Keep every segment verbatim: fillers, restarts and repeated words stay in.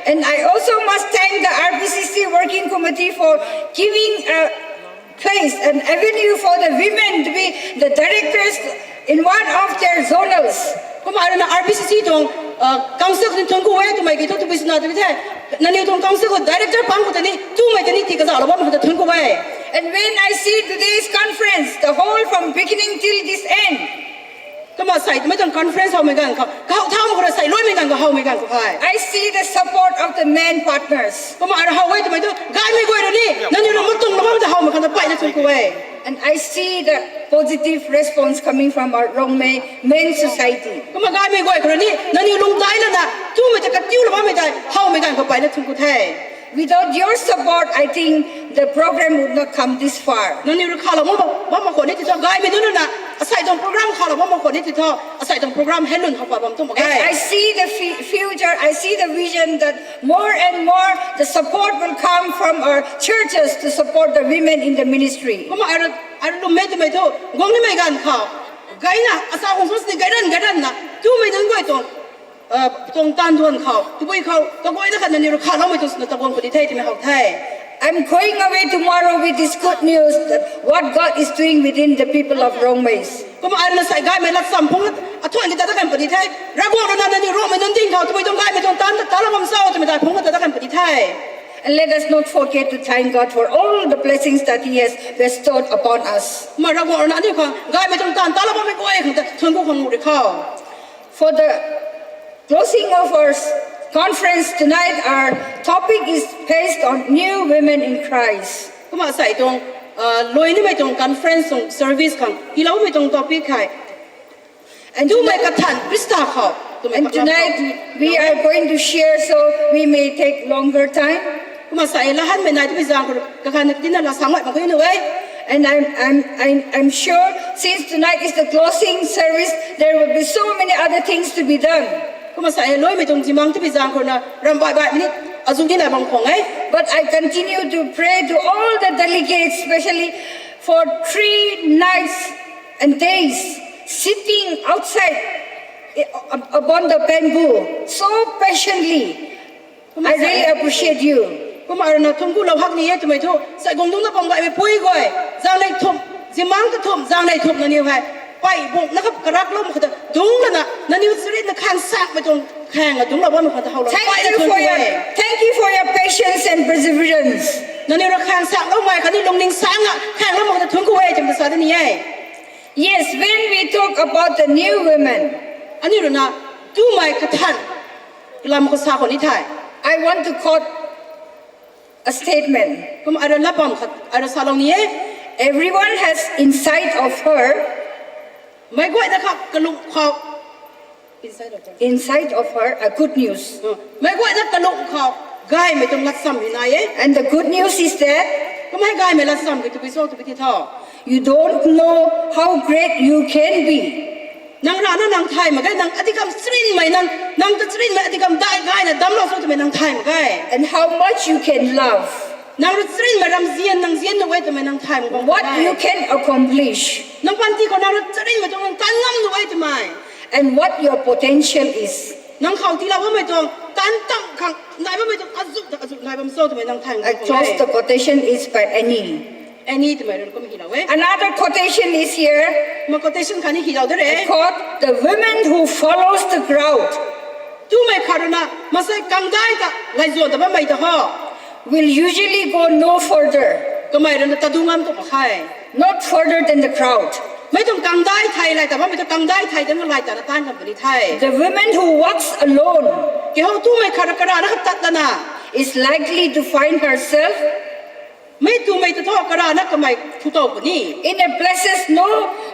And I also must thank the R B C C Working Committee for giving a place, an avenue for the women to be the directors in one of their zonals. Kumna aruna R B C C tuang council ni thuanc ku e twmei ki thu tabui swna twmei the. Nangniw tuang council khou director pang khou ta ni twmei ta ni tii kazauhlou bam khou ta thuanc ku e. And when I see today's conference, the whole from beginning till this end, Kumna sei twmei tuang conference howmei ganv khou, kahow thau khou rui sei luaimei ganv khou howmei ganv khou hei, I see the support of the men partners. Kumna aruna how e twmei thu gaymei guay rui ni nangniw rui mutung na bam ta howmei khang ta peyna thuanc ku e. And I see the positive response coming from our Rongmei Men Society. Kumna gaymei guay khou rui ni nangniw lungdai lana twmei ta katiulou bammei tei howmei ganv khou peyna thuanc ku the. Without your support, I think the program would not come this far. Nangniw rui khalou bam mak khou ni ti thu gaymei nunc rui na asei tuang program khalou bam mak khou ni ti thu asei tuang program hei lun how pat bam tuang mak ge. I see the future, I see the vision that more and more the support will come from our churches to support the women in the ministry. Kumna aruna lummei twmei thu guang nimei ganv khou gayna asa khang sw sini gayran gayranna twmei nunc guay tuang tuang taanv duan khou tabui khou kaguayna khat nangniw rui khaloumei tuang swna taguang puni the twmei how the. I'm going away tomorrow with this good news that what God is doing within the people of Rongmei. Kumna aruna sei gaymei lat cham phungc athuan ki ta ta kan puni the. Ravguangc rui na nangniw Rongmei nunc ding khou tabui tuang gaymei tuang taanv ta talou bam cho twmei ta phungc ta ta kan puni the. And let us not forget to thank God for all the blessings that He has bestowed upon us. Kumna Ravguangc rui na aniu khang gaymei tuang taanv talou bammei guay khang ta thuanc ku khang mu ri khou. For the closing of our conference tonight, our topic is based on new women in Christ. Kumna sei tuang luai nimei tuang conference tuang service khang tiiloumei tuang topic hei, twmei kathan Khrista khou twmei. And tonight we are going to share, so we may take longer time. Kumna sei lahanmei nai twmei zaeng khou kakhanh na tina la sang mak khou nu e. And I'm, I'm, I'm, I'm sure since tonight is the closing service, there will be so many other things to be done. Kumna sei luaimei tuang zimang twmei zaeng khou na ram baih baihmei ni azuh ni nai bam khang e. But I continue to pray to all the delegates, especially for three nights and days, sitting outside upon the bamboo so patiently. I really appreciate you. Kumna aruna thuanc kulou hak ni e twmei thu sei guang dungcna bam gaymei pui guay, zaeng nei thumh, zimang ta thumh, zaeng nei thumh nangniw hei pei bung na khap karaklou mak khou ta dungc lana nangniw charynna khang sakmei tuang khang a dungclou bammei khou ta howlou. Thank you for your, thank you for your patience and perseverance. Nangniw rui khang sakloumei khatni lungning sangna khanglou mak khou ta thuanc ku e twmei ta sa da ni e. Yes, when we talk about the new women, aniu rui na twmei kathan lam khou sa khou ni thei, I want to quote a statement. Kumna aruna lat bam khat aruna salou ni e. Everyone has inside of her, meic guayna kha kalung khou, inside of her, a good news. Meic guayna kalung khou gaymei tuang lat cham hei nai e. And the good news is that, Kumna hei gaymei lat cham ki tabui cho twmei ti tho, you don't know how great you can be. Nang rana nang thay mak ge, nang ati kam charynmei, nang ta charynmei ati kam dai gayna damclou cho twmei nang thay mak ge. And how much you can love. Nang rui charynmei ramzian nang zian nuh e twmei nang thay mak ge. What you can accomplish. Nang panty khou nang rui charynmei tuang nang taanv ngam nuh e twmei. And what your potential is. Nang khou tiilou bammei tuang taanv tam khang nai bammei tuang azuh ta azuh nai bam cho twmei nang thay mak ge. Across the quotation is by Annie. Annie twmei rui kumna hilou e. Another quotation is here. Ma quotation khatni hilou de re. Quote, the women who follows the crowd, twmei khat rui na maansei kangdai ta lay zuan ta bammei ta ho, will usually go no further. Kamei rui na tadu ngam tu mak khe. Not further than the crowd. Mei tuang kangdai thei lay ta bammei tu kangdai thei tana lay tana taanv kan puni the. The woman who walks alone, Kihou twmei khat rui karana kha tat lana is likely to find herself mei twmei ta thu karana kamei thu tow puni in a places no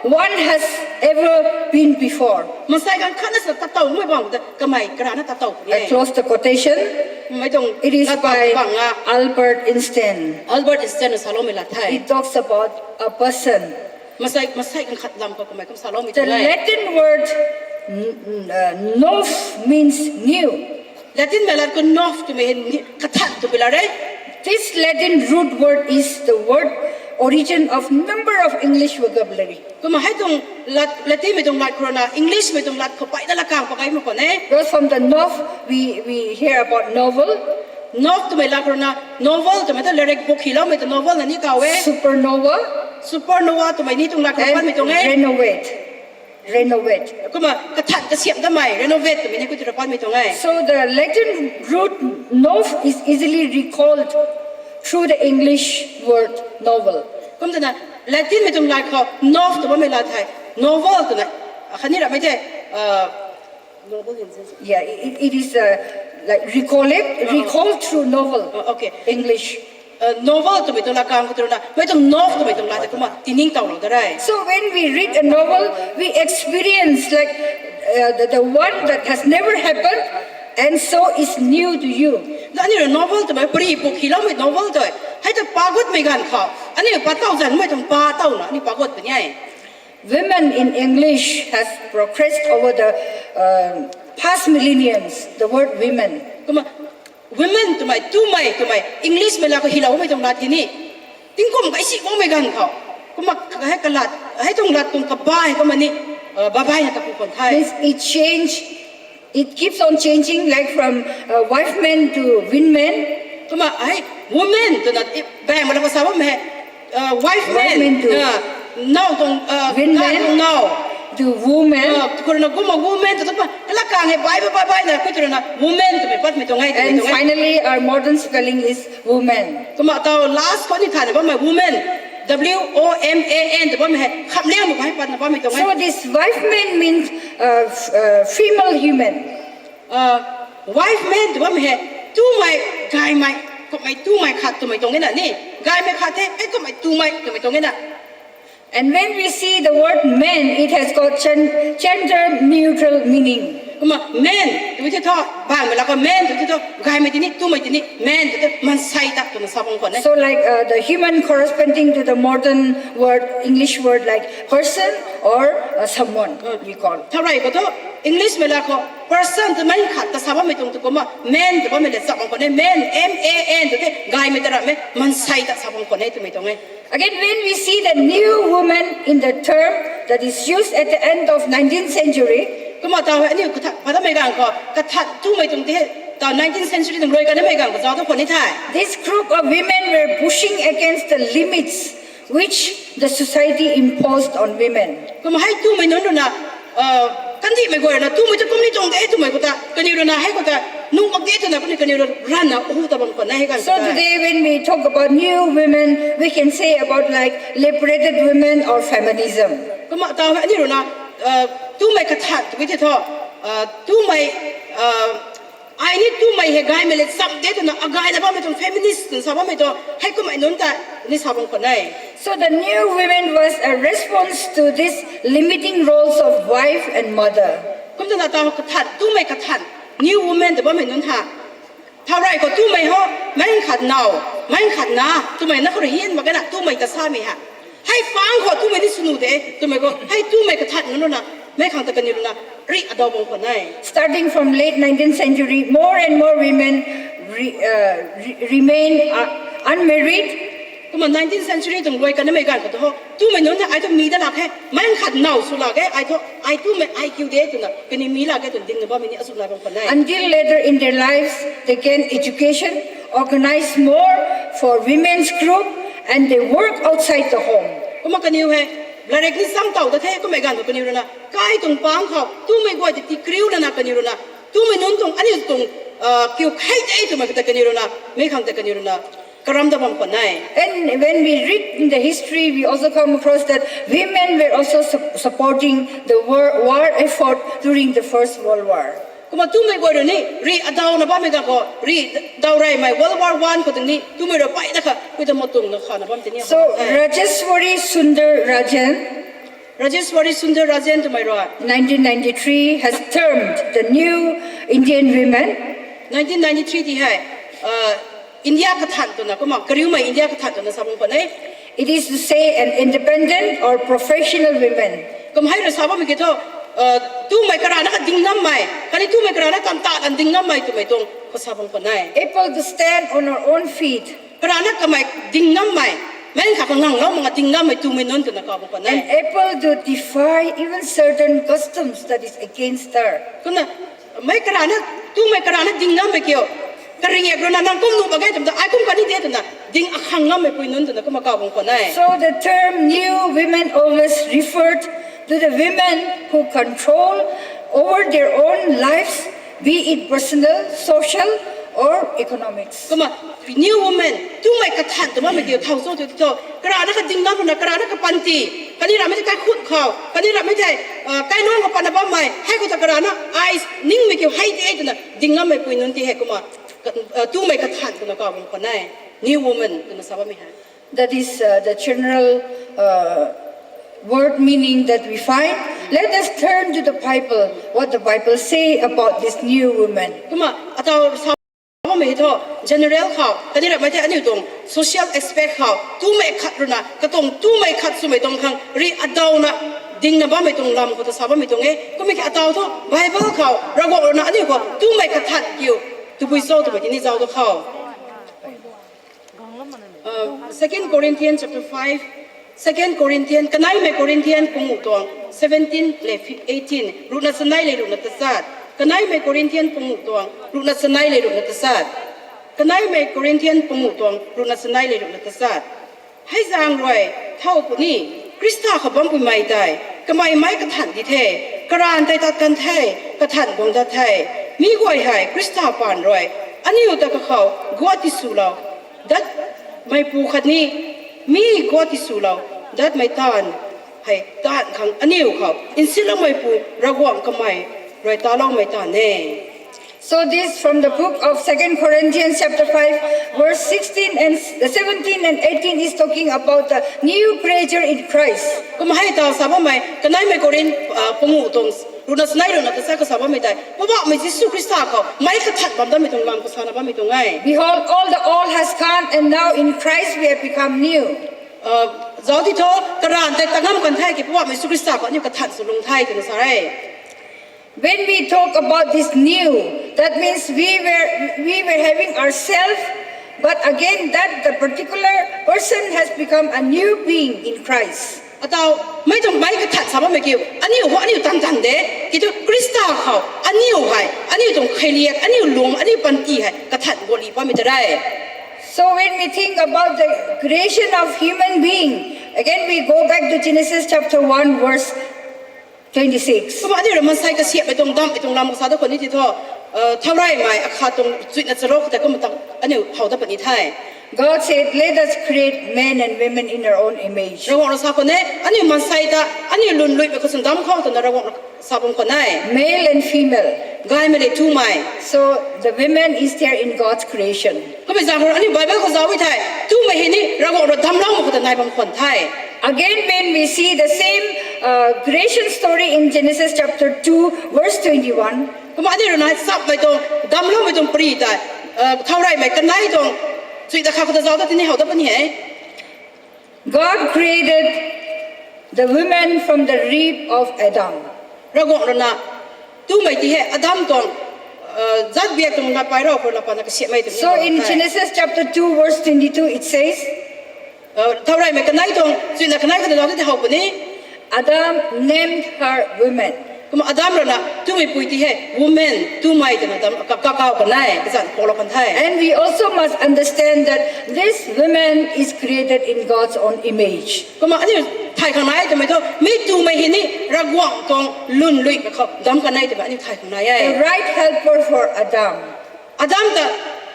one has ever been before. Maansei ganv khatna sa tat towmei bang ta kamei karana tat tow puni. I close the quotation. Mei tuang It is lat by bang a Albert Einstein. Albert Einstein na saloumei lat the. It talks about a person. Maansei, maansei ganv khat lam khou kamei kum saloumei The tuang e. Latin word n- n- uh, nov means new. Latinmei lat khou nov twmei hei ni- kathan twmei lat e. This Latin root word is the word Origin of number of English vocabulary. Kumna hei tuang lat, Latinmei tuang lat khou rui na Englishmei tuang lat khou peyna lakang pakai mak khwan e. Because from the north, we, we hear about novel. North twmei lat khou rui na novel twmei ta larik book hiloumei ta novel na ni kaw e. Supernova. Supernova twmei ni tuang lat khou patmei tuang e. Renovate. Renovate. Kumna kathan kasiam damei, renovate twmei ni ku tu ra patmei tuang e. So the Latin root nov is easily recalled through the English word novel. Kum twna Latinmei tuang lat khou nov tw bammei lat hei novel twna khatni ramei the, novel in sense. Yeah, it, it is, uh, like, recall it, recall through novel. Okay. English. Novel twmei tuang lat kang khou tu rui na mei tuang nov twmei tuang lat tei kumna tiningtowlou da re. So when we read a novel, we experience, like, uh, the, the one that has never happened and so is new to you. Na aniu rui novel twmei pary book hiloumei novel tei hei ta pa gutmei ganv khou aniu pa tow zanmei tuang pa towna aniu pa gut puni e. Women in English has progressed over the, uh, past millenniums, the word women. Kumna women twmei, twmei twmei Englishmei lat khou hiloumei tuang lat tei ni tingkum kaisi makmei ganv khou kumna hei kalat, hei tuang lat tuang kaba hei kumna ni babai na kapu khwan the. Means it change, it keeps on changing, like, from, uh, wife men to win men. Kumna hei women twna baeng mak lat khou sa bammei hei wife men to now tuang win men now to woman. Khou rui na kumna woman tw tu pa kalakang hei bai bai bai na ku tu rui na woman twmei patmei tuang e. And finally, our modern spelling is woman. Kumna taw last khou ni thayna bammei woman, W O M A N tw bammei hei khamliangmei khou hei patna bammei tuang e. So this wife men means, uh, female human. Wife men tw bammei hei twmei, gaymei, kummei twmei khat twmei tuang e na ni. Gaymei khat the, hei kummei twmei twmei tuang e na. And when we see the word man, it has got gen-, gender neutral meaning. Kumna man tw tei thu, baengmei lat khou man tw tei thu, gaymei tei ni, twmei tei ni, man tw tei maansei ta twna sa bam khwan e. So, like, uh, the human corresponding to the modern word, English word like person or, uh, someone, we call. Thaurey khou thu Englishmei lat khou person twmei khat ta sa bammei tuang tu kumna man tw bammei le sa bam khwan e. Man, M A N tw tei gaymei ta ramei maansei ta sa bam khwan e twmei tuang e. Again, when we see the new woman in the term that is used at the end of nineteenth century, kumna taw hei aniu kathan, patmei ganv khou kathan twmei tuang tei hei taw nineteenth century tuang rui kanmei ganv khou zauc tu khwan ni the. This group of women were pushing against the limits which the society imposed on women. Kumna hei twmei nunc rui na kandihmei guay rui na twmei tu kum ni tuang de twmei khou ta kaniw rui na hei khou ta nuh mak de twna kaniw, kaniw rui ranvna hu ta bam khwan e hei ganv. So today when we talk about new women, we can say about, like, liberated women or feminism. Kumna taw hei aniu rui na twmei kathan twmei tei thu twmei ai ni twmei hei gaymei le cham de twna agayna bammei tuang feminist twna sa bammei tu hei kummei nunc ta ni sa bam khwan e. So the new women was a response to this limiting roles of wife and mother. Kum twna taw kathan, twmei kathan, new women tw bammei nunc ha. Thaurey khou twmei ho, mei khat now, mei khat na, twmei na khou rui hian mak ge na twmei ta samei ha. Hei pang khou twmei ni swnu de twmei khou hei twmei kathan nunc rui na meic khang ta kaniw rui na rih adaw bam khwan e. Starting from late nineteenth century, more and more women re-, uh, re-, remain, uh, unmarried. Kumna nineteenth century tuang rui kanmei ganv khou tu ho twmei nunc hei ai thu mi da lak khe, mei khat now sw lak ge, ai thu, ai twmei, ai kiu de twna kaniw mi lak ge twna dingna bammei ni azuh nai bam khwan e. Until later in their lives, they gain education, organize more for women's group, and they work outside the home. Kumna kaniw hei larik ni cham tow ta the, kummei ganv khou kaniw rui na kai tuang pang khou twmei guay tei tii kariu lana kaniw rui na twmei nunc tuang aniu tuang kiu khei de twmei khou ta kaniw rui na meic khang ta kaniw rui na karam da bam khwan e. And when we read in the history, we also come across that women were also sup-, supporting the war, war effort during the First World War. Kumna twmei guay rui ni rih adawna bammei ganv khou, rih daw reymei World War One khou tei ni twmei rui peyna kha pui ta matungna khana bam tei ni. So Rajeshwari Sundar Rajan, Rajeshwari Sundar Rajan twmei rui nineteen ninety-three has termed the new Indian women. Nineteen ninety-three tei hei India kathan twna, kumna kariumei India kathan twna sa bam khwan e. It is to say an independent or professional women. Kum hei rui sa bammei kiu thu twmei karana kha ding ngammei khatni twmei karana kam ta kan ding ngammei twmei tuang khou sa bam khwan e. Able to stand on our own feet. Karana kamei ding ngammei, Mei kha kanganglou mak a ding ngammei tumei nunc twna kaw bam khwan e. An apple to defy even certain customs that is against her. Kumna mei karana, tumei karana ding ngammei kiu, kariak runa nang kum nuh mak ge twmei ta ai kum kani de twna ding akhang ngammei pui nunc twna kumna kaw bam khwan e. So the term new women always referred to the women who control over their own lives, be it personal, social, or economics. Kumna new woman, tumei kathan tw bammei kiu thau cho tw tho, karana kading ngam runa, karana kapanty, kani ramei tei kaikhut khou, kani ramei tei, ah, kainung kapana bammei hei khou ta karana ai ningmei kiu hei de twna ding ngammei pui nunc ti hei kumna, ah, tumei kathan twna kaw bam khwan e. New woman twna sa bammei hei. That is, uh, the general, uh, word meaning that we find. Let us turn to the Bible, what the Bible say about this new woman. Kumna ataw sa bammei tho, general khou kani ramei tei aniu tuang social aspect khou tumei khat runa katuang tumei khat swmei tuang khang ri adawna dingna bammei tuang lam khou ta sa bammei tuang e. Kummei ki ataw tho Bible khou Ravguangc runa aniu khou tumei kathan kiu tabui cho twmei tini zauc ta khou. Uh, Second Corinthians chapter five, Second Corinthians, Kaneimei Corinthians panguh tuang seventeen le eighteen, ruhna chanei le ruhna tachat. Kaneimei Corinthians panguh tuang ruhna chanei le ruhna tachat. Kaneimei Corinthians panguh tuang ruhna chanei le ruhna tachat. Hei zaeng rui thow puni, Khrista khou bampuimei tei kamei meic kathan di the, karan tei tat kan the, kathan guang dat the. Mi guay hei Khrista paan rui aniu ta kakhou guat tiswlou datmeipu khatni mi guat tiswlou datmei taanv hei taanv khang aniu khou nsinloumeipu Ravguangc kamei rui taloumei taanv e. So this from the book of Second Corinthians chapter five, verse sixteen and seventeen and eighteen is talking about the new creature in Christ. Kumna hei taw sa bammei Kaneimei Korinth, ah, panguh tuang ruhna chanei ruhna tachat khou sa bammei tei Poubauhmei Jisu Khrista khou meic kathan bam datmei tuang lam khou sana bammei tuang e. Behold, all the old has gone, and now in Christ we have become new. Ah, zauc ti tho, karan tei ta ngam kan the ki Poubauhmei Jisu Khrista khou aniu kathan sw lung the twna sa e. When we talk about this new, that means we were, we were having ourselves, but again that the particular person has become a new being in Christ. Ataw, mei tuang meic kathan sa bammei kiu aniu khou aniu tan tan de, ki thu Khrista khou aniu hei aniu tuang kheiliak, aniu lung, aniu panty hei kathan guali bammei ta re. So when we think about the creation of human being, again we go back to Genesis chapter one, verse twenty-six. Kumna aniu rui mansei kasiamhmei tuang damhmei tuang lam khou sa dat khou ni ti tho, uh, Thaureymei akhat tuang chuihna charuk khou tei kumna ta aniu how dat puni the. God said, let us create men and women in our own image. Ravguangc rui sa khou ne, aniu mansei ta aniu lwnluimei khou sundamc khou twna Ravguangc rui sa bam khou ne. Male and female. Gaymei le tumei. So the women is there in God's creation. Kummei zaeng khou aniu Bible khou zauc e thei, tumei hei ni Ravguangc rui damcloumei khou ta nai bam khwan the. Again, when we see the same, uh, creation story in Genesis chapter two, verse twenty-one. Kumna aniu rui na sapmei tuang, damcloumei tuang pari tei, uh, Thaureymei kanei tuang chuihna khat khou ta zauc dat tini how dat puni e. God created the woman from the rib of Adam. Ravguangc rui na tumei ti hei Adam tuang, uh, zat biak tuang na pai rou khou na pana kasiamhmei tuang. So in Genesis chapter two, verse twenty-two, it says, uh, Thaureymei kanei tuang chuihna kanei khou ta zauc dat ti how puni. Adam named her woman. Kumna Adam rui na tumei pui ti hei woman, tumei twna dam ka, ka, kaw kan e, kazanc paklou kan the. And we also must understand that this woman is created in God's own image. Kumna aniu thay khang nai twmei thu, mi tumei hei ni Ravguangc tuang lwnluimei khou dam kan e twmei aniu thay khang nai e. The right helper for Adam. Adam ta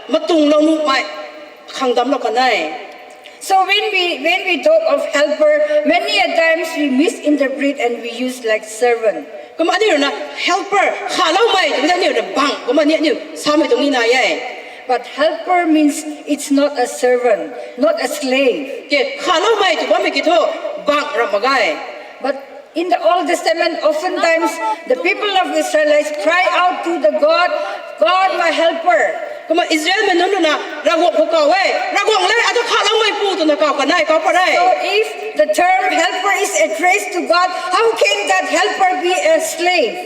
matunglou nuhmei khang damclou kan e. So when we, when we talk of helper, many a times we misinterpret and we use like servant. Kumna aniu rui na helper, khaloumei twmei aniu rui na bangc kumna ni aniu samei tuang ni nai e. But helper means it's not a servant, not a slave. Ke, khaloumei tw bammei ki thu bangc ram mak ge. But in the Old Testament, oftentimes the people of Israelites cry out to the God, God, my helper. Kumna Israelmei nunc rui na Ravguangc khou kaw e, Ravguangc le, ata khaloumeipu twna kaw kan e, kaw pat e. So if the term helper is addressed to God, how can that helper be a slave?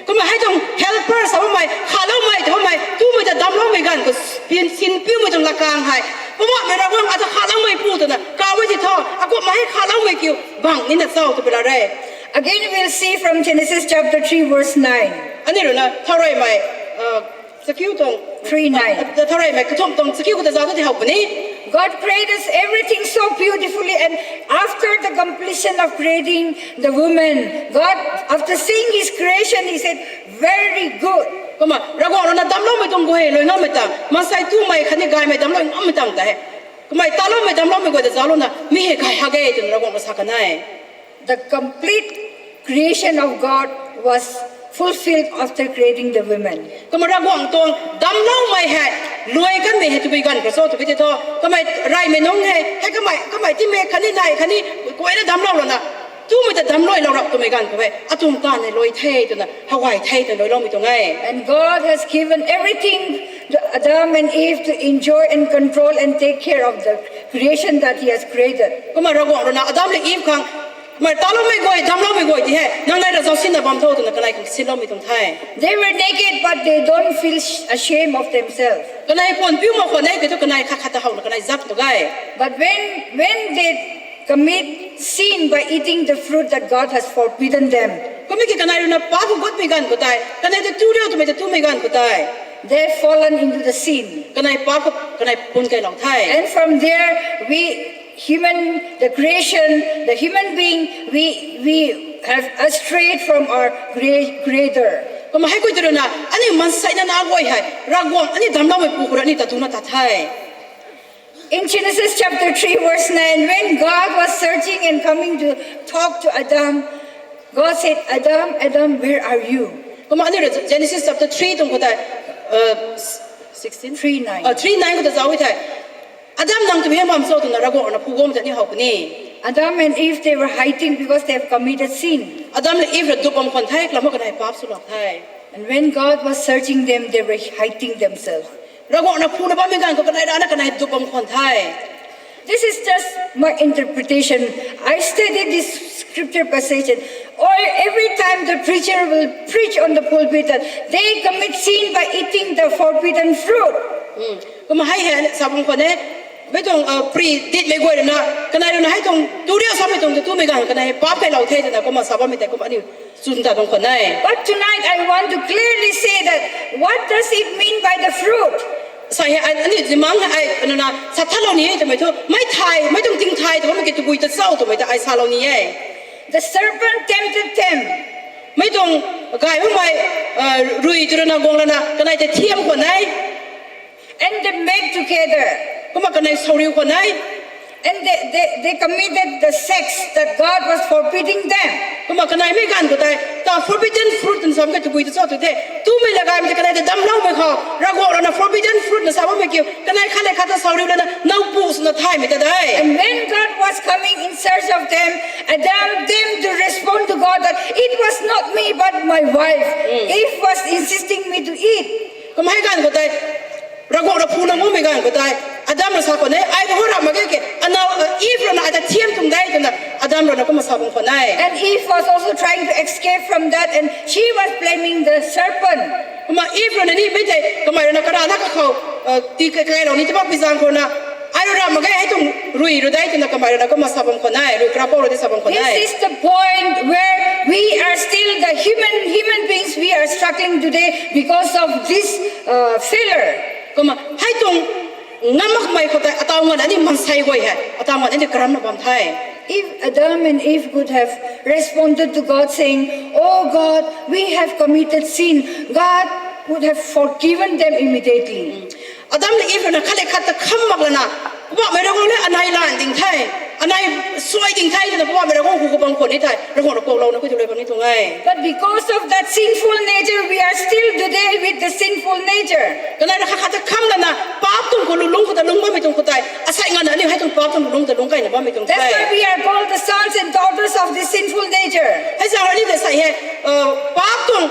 Kumna hei tuang helper sa bammei, khaloumei tw bammei, tumei ta damcloumei ganv khou sin, sinpiumei tuang lakang hei Poubauhmei Ravguangc ata khaloumei pu twna kaw e ti thu, akumhmei hei khaloumei kiu bang nina cho twpui la re. Again, we'll see from Genesis chapter three, verse nine. Aniu rui na thaureymei, uh, chakiu tuang, three nine. Uh, thaureymei kathumh tuang chakiu khou ta zauc tu ti how puni. God created everything so beautifully, and after the completion of creating the woman, God, after seeing his creation, he said, "Very good." Kumna Ravguangc rui na damcloumei tuang guay lui ngammei tang, maansei tumei khatni gaymei damclou ngammei tang ta he. Kumna taloumei damcloumei guay ta zauclou na, mi hei gay hak e twna Ravguangc rui sa kan e. The complete creation of God was fulfilled after creating the woman. Kumna Ravguangc tuang damcloumei hei lui kanmei hei tabui ganv khou cho twpui ti thu, kamei reymei nunc hei, hei kamei, kamei timei khatni nai khatni guayna damclou lana, tumei ta damclou lou rap twmei ganv khou hei, atuang taanv hei lui the twna, how gay the twna luiloumei tuang e. And God has given everything to Adam and Eve to enjoy and control and take care of the creation that he has created. Kumna Ravguangc rui na Adam le Eve khang, mei taloumei guay, damcloumei guay ti hei nang nai ra zauc sinna bam tho twna kanei khang sinloumei tuang the. They were naked, but they don't feel sh- ashamed of themselves. Kanei puan piu mak khwan e, kei thu kanei khat khat ta howna kanei zat mak ge. But when, when they commit sin by eating the fruit that God has forbidden them, Kummei ki kanei rui na paap khou gutmei ganv khou tei, kanei ta tu riu twmei ta tumei ganv khou tei, they fallen into the sin. Kanei paap khou, kanei pun kailou the. And from there, we human, the creation, the human being, we, we have strayed from our crea- Creator. Kumna hei khou tei rui na, aniu maansei na na guay hei, Ravguangc aniu damcloumei pu khou rui aniu ta duna ta the. In Genesis chapter three, verse nine, when God was searching and coming to talk to Adam, God said, "Adam, Adam, where are you?" Kumna aniu rui Genesis chapter three tuang khou tei, uh, sixteen? Three nine. Uh, three nine khou ta zauc e the. Adam, nang tabui hei bam cho twna Ravguangc rui na phu guang ta aniu how puni. Adam and Eve, they were hiding because they have committed sin. Adam le Eve rui dup bam khwan the, kalam kanei paap swlou the. And when God was searching them, they were hiding themselves. Ravguangc rui na phuna bammei ganv khou kanei rana kanei dup bam khwan the. This is just my interpretation. I studied this scripture passage, and or every time the preacher will preach on the pulpit that they commit sin by eating the forbidden fruit. Kumna hei hei sa bam khwan e, mei tuang, uh, pri ditmei guay rui na, kanei rui na hei tuang tu riu samei tuang ta tumei ganv kanei paap kailou the twna kumna sa bammei tei kumna aniu chwn ta tuang khwan e. But tonight I want to clearly say that what does it mean by the fruit? Sa hei, ai, aniu zimang hei, ai, aniu na sa thalou ni e twmei thu, mei thai, mei tuang ting thai tw bammei ki tabui ta cho twmei ta ai salou ni e. The serpent tempted them. Mei tuang gay makmei, uh, rui tw rui na guang lana kanei tei thiam khwan e. And they met together. Kumna kanei sawriu khwan e. And they, they, they committed the sex that God was forbidding them. Kumna kaneimei ganv khou tei, ta forbidden fruit twna sam khe tabui ta cho tw the. Tumei le gaymei ta kanei ta damcloumei khou, Ravguangc rui na forbidden fruit na sa bammei kiu, kanei khat le khat ta sawriu lana, nowpu swna thaymei ta de. And when God was coming in search of them, Adam them to respond to God that, "It was not me, but my wife. Eve was insisting me to eat." Kumna hei ganv khou tei, Ravguangc rui phuna guangmei ganv khou tei, Adam rui sa khwan e, ai ta how ramh mak ge ke, anaw, uh, Eve rui na ai ta thiam tuang de twna, Adam rui na kumna sa bam khwan e. And Eve was also trying to escape from that, and she was blaming the serpent. Kumna Eve rui na ni mei tei, kamei rui na karana kakhou, uh, ti kai kailou ni tabak pi zaeng khou na, ai rui ramh mak ge, hei tuang rui rui de twna kamei rui na kumna sa bam khwan e, rui karapou rui de sa bam khwan e. This is the point where we are still the human, human beings, we are struggling today because of this, uh, failure. Kumna hei tuang ngam makmei khou tei, ataw nganv aniu maansei guay hei, ataw nganv aniu karamna bam the. If Adam and Eve could have responded to God saying, "Oh God, we have committed sin," God would have forgiven them immediately. Adam le Eve rui na khat le khat ta kham mak lana, Poubauhmei Ravguangc le anei lan ding the, anei suai ding the twna Poubauhmei Ravguangc hu khou bam khwan ni thei, Ravguangc rui kuaklouna khui tu lui bam ni tuang e. But because of that sinful nature, we are still today with the sinful nature. Kanei rui khat khat ta kham lana, paap tuang khou lulungc khou ta lungc bammei tuang khou tei, asei nganvna aniu hei tuang paap tuang lulungc ta lungc kaina bammei tuang the. That's why we are called the sons and daughters of the sinful nature. Hei zaeng rui aniu ta sa hei, uh, paap tuang,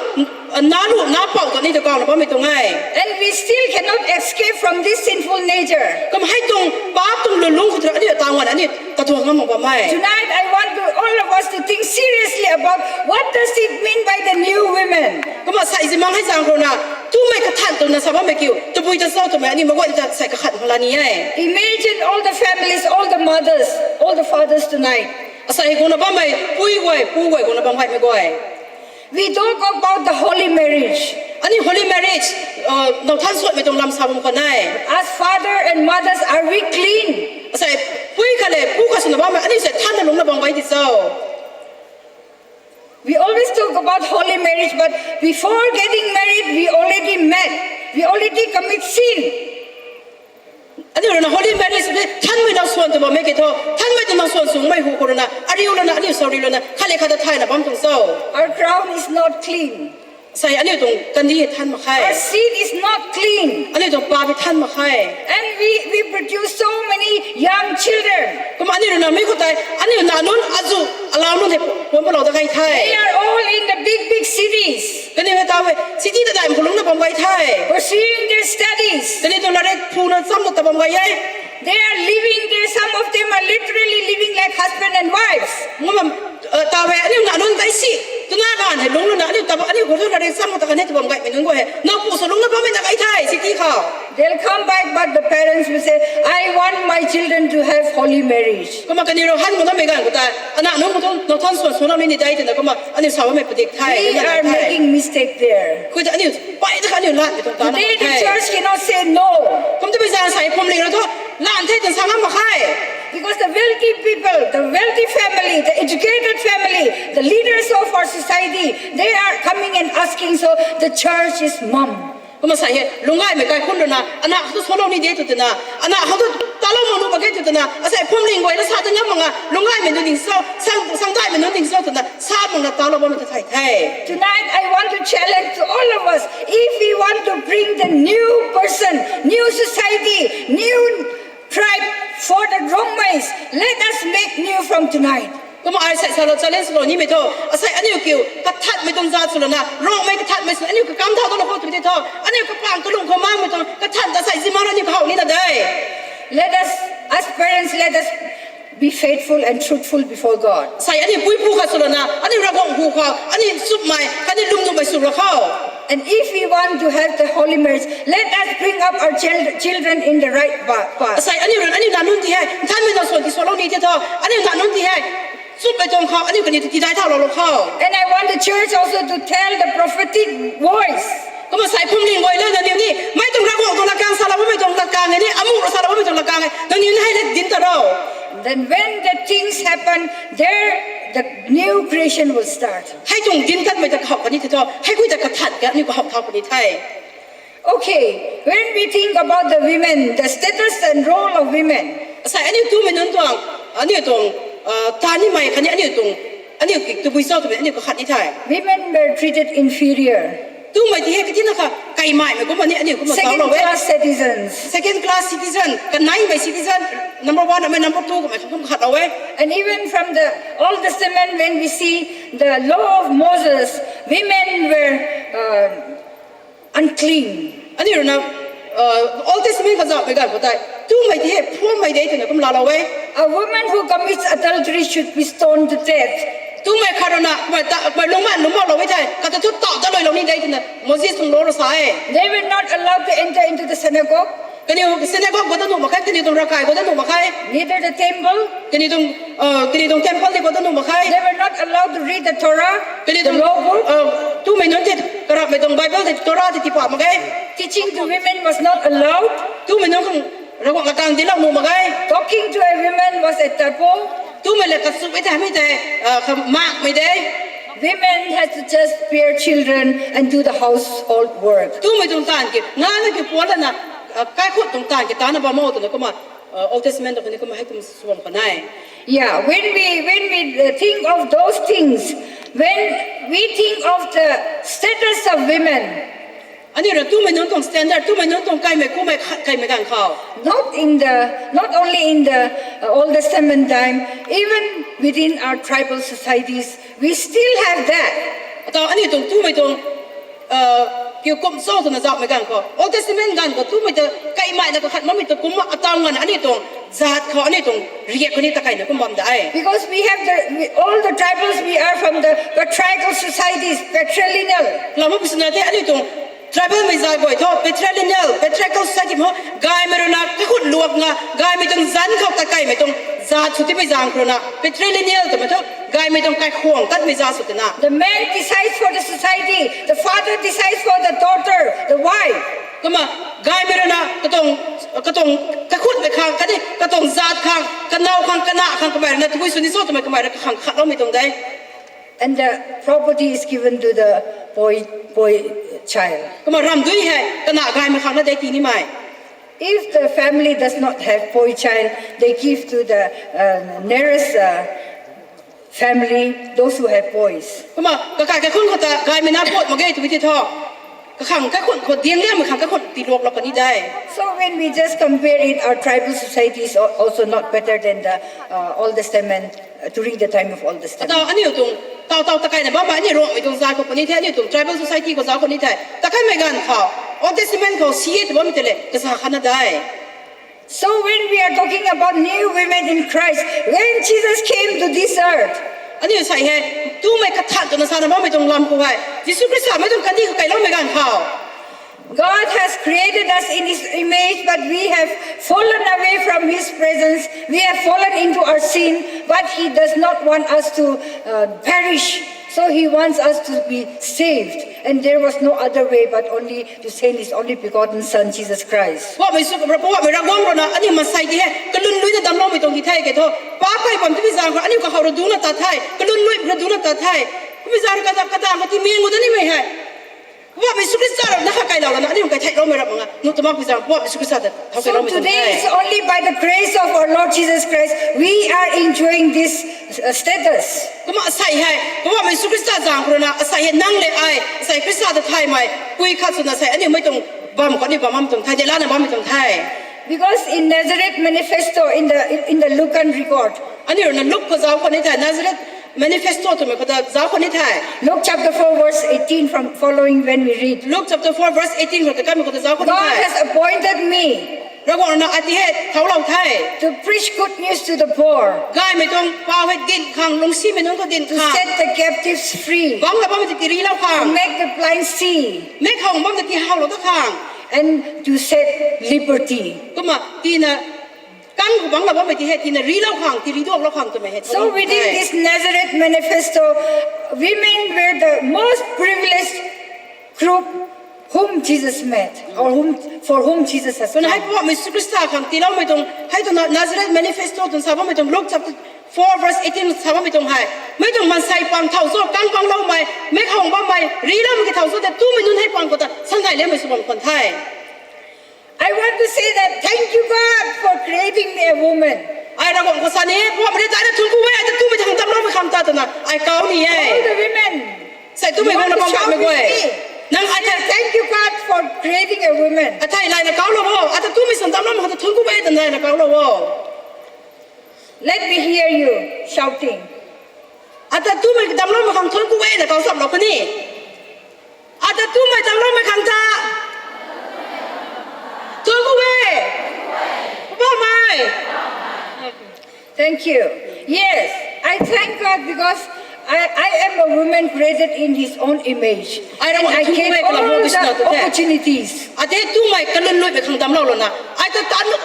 uh, nac lu nac pouc ta aniu ta kawna bammei tuang e. And we still cannot escape from this sinful nature. Kumna hei tuang paap tuang lulungc khou tu aniu ataw nganv aniu katuang ngam mak bam e. Tonight I want to, all of us to think seriously about what does it mean by the new women. Kumna sa zimang hei zaeng khou na, Tumei kathan twna sa bammei kiu, tabui ta cho twmei aniu maguay ta sai kakhat mak la ni e. Imagine all the families, all the mothers, all the fathers tonight. Asei guangna bammei pui guay, pu guay guangna bam gaymei guay. We talk about the holy marriage. Aniu holy marriage, uh, now than suatmei tuang lam sa bam khwan e. As father and mothers, are we clean? Asei pui khat le pu khat swna bammei aniu sei thanna lungcna bam gay di cho? We always talk about holy marriage, but before getting married, we already met. We already commit sin. Aniu rui na holy marriage tei thanmei na swan tw bammei ke thu, thanmei tw na swan swmei hu khou rui na, ariu lana, aniu sari lana, khat le khat ta thayna bam tuang cho? Our crown is not clean. Asei aniu tuang kandi than mak khe. Our seed is not clean. Aniu tuang pa bi than mak khe. And we, we produce so many young children. Kumna aniu rui na mi khou tei, aniu na nunc azu, alau nunc hei puan palou dat key the. They are all in the big, big cities. Kaniw hei ta e, city ta daihmei khou lungcna bam gay the. Pursuing their studies. Kaniw tuang latrik phuna chamna ta bam gay e. They are living there. Some of them are literally living like husband and wives. Kumna, uh, ta e, aniu na nunc tei si, twna ganv hei lungcna, aniu ta, aniu khou thu latrik chamna ta kan e tw bam gaymei nunc guay hei, now pu sw lungcna bammei na gay the, city khou. They'll come back, but the parents will say, I want my children to have holy marriage. Kumna kaniw rui han mak namei ganv khou tei, ana nunc khou thu now than swan sw namei ni dai twna kumna aniu sa bammei padik the. We are making mistake there. Khou ta aniu, pai ta kha aniu lat mei tuang ta na the. Today the church cannot say no. Kum tabui zaeng sei phuamling rui thu, lan the twna sa ngam mak khe. Because the wealthy people, the wealthy family, the educated family, the leaders of our society, they are coming and asking, so the church is mum. Kumna sa hei, lungc gaymei kaikhunc rui na, ana khou thu swlou ni de tw twna, ana khou thu talou mak nuh mak ge tw twna, asei phuamling guay na sa ta ngam mak nga, lungc gaymei nunc ding cho, sang, sangdaihmei nunc ding cho twna, sa makna talou bammei ta thay the. Tonight, I want to challenge to all of us. If we want to bring the new person, new society, new tribe for the Rongmeis, let us make new from tonight. Kumna ai sei salou challenge lou nimei thu, asei aniu kiu, kathanmei tuang zat sw lana, Rongmei kathanmei sw, aniu kakam thau ta lou khou tw tei thu, aniu kapang kalung khou makmei tuang, kathan ta sei zi mak aniu kahaw nina de. Let us, as parents, let us be faithful and truthful before God. Sei aniu pui pu khat sw lana, aniu Ravguangc hu khou, aniu nchumhmei, khatni lwmnuhmei sw ra khou. And if we want to have the holy marriage, let us bring up our chil-, children in the right pa-, path. Asei aniu rui, aniu na nunc ti hei, nthanmei na swan ti swlou ni tei thu, aniu na nunc ti hei, nchumhmei tuang khou, aniu kaniw ta tidai thau lou lou khou. And I want the church also to tell the prophetic voice. Kumna sei phuamling guay na nangniw ni, mei tuang Ravguangc tuang latkaeng salou bammei tuang latkaeng e ni, amuh rui salou bammei tuang latkaeng e, nangniw ni hei le dinc ta ro. Then when the things happen, there the new creation will start. Hei tuang dinc tatmei ta kahaw kani tei thu, hei guay ta kathan ka aniu kahaw thau kani the. Okay, when we think about the women, the status and role of women, asei aniu tumei nunc tuang, aniu tuang, uh, ta nimei khatni aniu tuang, aniu ki tabui cho twmei aniu kakhat ni the. Women were treated inferior. Tumei ti hei katina kha, kaimaimei kumna ni aniu kumna zauclou e. Second class citizens. Second class citizen, kaneimei citizen, number one, amei number two, kummei kum khatlou e. And even from the Old Testament, when we see the law of Moses, women were, uh, unclean. Aniu rui na, uh, Old Testament kazauhmei ganv khou tei, tumei ti hei phuammei de twna kum laalou e. A woman who commits adultery should be stoned to death. Tumei khat rui na, kummei ta, kummei lungman lungmauhlou e thei, kata thu tau ta luilou ni de twna Moses tuang law rui sa e. They were not allowed to enter into the synagogue. Kaniw synagogue khou ta nuh mak khe, kaniw tuang ravkai khou ta nuh mak khe. Neither the temple. Kaniw tuang, uh, kaniw tuang temple tei khou ta nuh mak khe. They were not allowed to read the Torah, kaniw tuang, the law book, uh, tumei nunc tei, karapmei tuang Bible tei, Torah tei tiipat mak khe. Teaching to women was not allowed. Tumei nunc khang Ravguangc latkaeng dinclou nuh mak khe. Talking to a woman was a taboo. Tumei le kachu e tei, mi tei, uh, kamakmei de. Women had to just bear children and do the household work. Tumei tuang taanv ki, ngana ki puan lana, uh, kaikhut tuang taanv ki tana bam o twna kumna, uh, Old Testament khou ni kumna hei kum suam khwan e. Yeah, when we, when we, uh, think of those things, when we think of the status of women, aniu rui tumei nunc tuang standard, tumei nunc tuang kaimei kummei khat kaimei ganv khou, not in the, not only in the, uh, Old Testament time, even within our tribal societies, we still have that. Ataw aniu tuang tumei tuang, uh, kiu kum cho twna zauhmei ganv khou, Old Testament ganv khou tumei ta kaimeina kakhat makmei ta kumna ataw nganv aniu tuang zat khou aniu tuang riak khou ni ta kaina kum bam de. Because we have the, we, all the tribals, we are from the patriarchal societies, patrilineal. Lam pu swna tei aniu tuang Tribal mei zat guay thu patrilineal, patriarchal society mo, gaymei rui na kakhut luak nga, gaymei tuang zanc khou ta kaimei tuang zat sw timei zaeng khou rui na patrilineal twmei thu, gaymei tuang kaikhwang tatmei zat sw twna. The man decides for the society, the father decides for the daughter, the wife. Kumna gaymei rui na katuang, katuang kakhutmei khang, khatni katuang zat khang, kanow khang, kana khang kamei rui na tabui sw ni cho twmei kamei rui kakhang khatloumei tuang de. And the property is given to the boy, boy child. Kumna ramdui hei kana gaymei khang na de tii nimei. If the family does not have boy child, they give to the uh, nearest uh, family, those who have boys. Kumna kakai kaikhun khou ta gaymei na pat mak ge twmei ti thu, kakhang kaikhun khou diang liangmei khang kaikhun tiiluaklou kan ni de. So when we just compare it, our tribal society is al- also not better than the uh, Old Testament, uh, during the time of Old Testament. Ataw aniu tuang, taw taw takaina bammei aniu Ruangmei tuang zat khou puni the, aniu tuang tribal society khou zauc khou ni the. Takaimei ganv khou, Old Testament khou si e tw bammei tei le kaza khatna de. So when we are talking about new women in Christ, when Jesus came to this earth, aniu sei hei, tumei kathan twna sana bammei tuang lam khou hei Jisu Khrista mei tuang kandih khou kailoumei ganv khou, God has created us in His image, but we have fallen away from His presence. We have fallen into our sin, but He does not want us to uh, perish. So He wants us to be saved. And there was no other way but only to send His only begotten Son, Jesus Christ. Poubauhmei Jisu, Poubauhmei Ravguangc rui na aniu maansei ti hei kalun lui na damcloumei tuang di the ke thu, paap kai bam timei zaeng khou aniu kakhou rui dungc na tat the, kalun lui rui dungc na tat the. Kummei zaeng kata kata khou ti ming u da nimei hei Poubauhmei Jisu Khrista rui na kha kailou lana aniu kai theihloumei rap mak nga. Nu tamak pi zaeng Poubauhmei Jisu Khrista ta thau So kailoumei tuang today the. It's only by the grace of our Lord Jesus Christ we are enjoying this uh, status. Kumna asei hei Poubauhmei Jisu Khrista zaeng khou rui na asei hei nang le ai asei Khrista ta thaymei pui khat swna sei aniu mei tuang bam khou aniu bam bam tuang the, de lana bammei tuang the. Because in Nazareth Manifesto, in the in the Lucan record, Aniu rui na Luk khou zauc khou ni the, Nazareth Manifesto twmei khou ta zauc khou ni the. Luke chapter four verse eighteen from following when we read. Luk chapter four verse eighteen khou ta kamei khou ta zauc khou ni God the. Has appointed me Ravguangc rui na ati hei thaulou the. To preach good news to the poor, Gaymei tuang pau hei dinc khang, lungcsimei nunc khou dinc to khang, set the captives free, guangc la bammei ta tiirilou khang, make the blind see, mei khou bam ta tiihowlou ta khang, and to set liberty. Kumna tina kang khou guangc la bammei ti hei tina rilou khang, tiiriduaklou khang twmei hei So thaulou within the. This Nazareth Manifesto, women were the most privileged group whom Jesus met, or whom for whom Jesus has Kumna hei come. Poubauhmei Jisu Khrista khang tiiloumei tuang hei tuang Nazareth Manifesto tuang sa bammei tuang Luk chapter four verse eighteen sa bammei tuang hei, mei tuang maansei pang thau cho, kang pangloumei, mei khou bammei, riloumei ki thau cho tei tumei nunc hei pang khou ta sangay liammei sw bam khwan the. I want to say that thank you, God, for creating me a woman. Ai Ravguangc khou sa ni, Poubauhmei rui tana thuanc ku e, ata tumei thangc damcloumei khang ta twna ai kau ni e. All the women, Sei tumei you want guangna to bam shout bamei with guay. Me? Nang ai Say, thank you, God, for creating a woman. Athei layna kaulou o, ata tumei thangc damcloumei khang ta thuanc ku e twna layna kaulou o. Let me hear you shouting. Ata tumei damcloumei khang thuanc ku e na kau samlou kani. Ata tumei damcloumei khang ta thuanc ku e. Poubauhmei. Thank you. Yes, I thank God because I, I am a woman created in His own image. Ai Ravguangc And I thu came kummei kalam all the opportunities. Ate tumei kalun luimei khang damclou lana, ai ta tanu,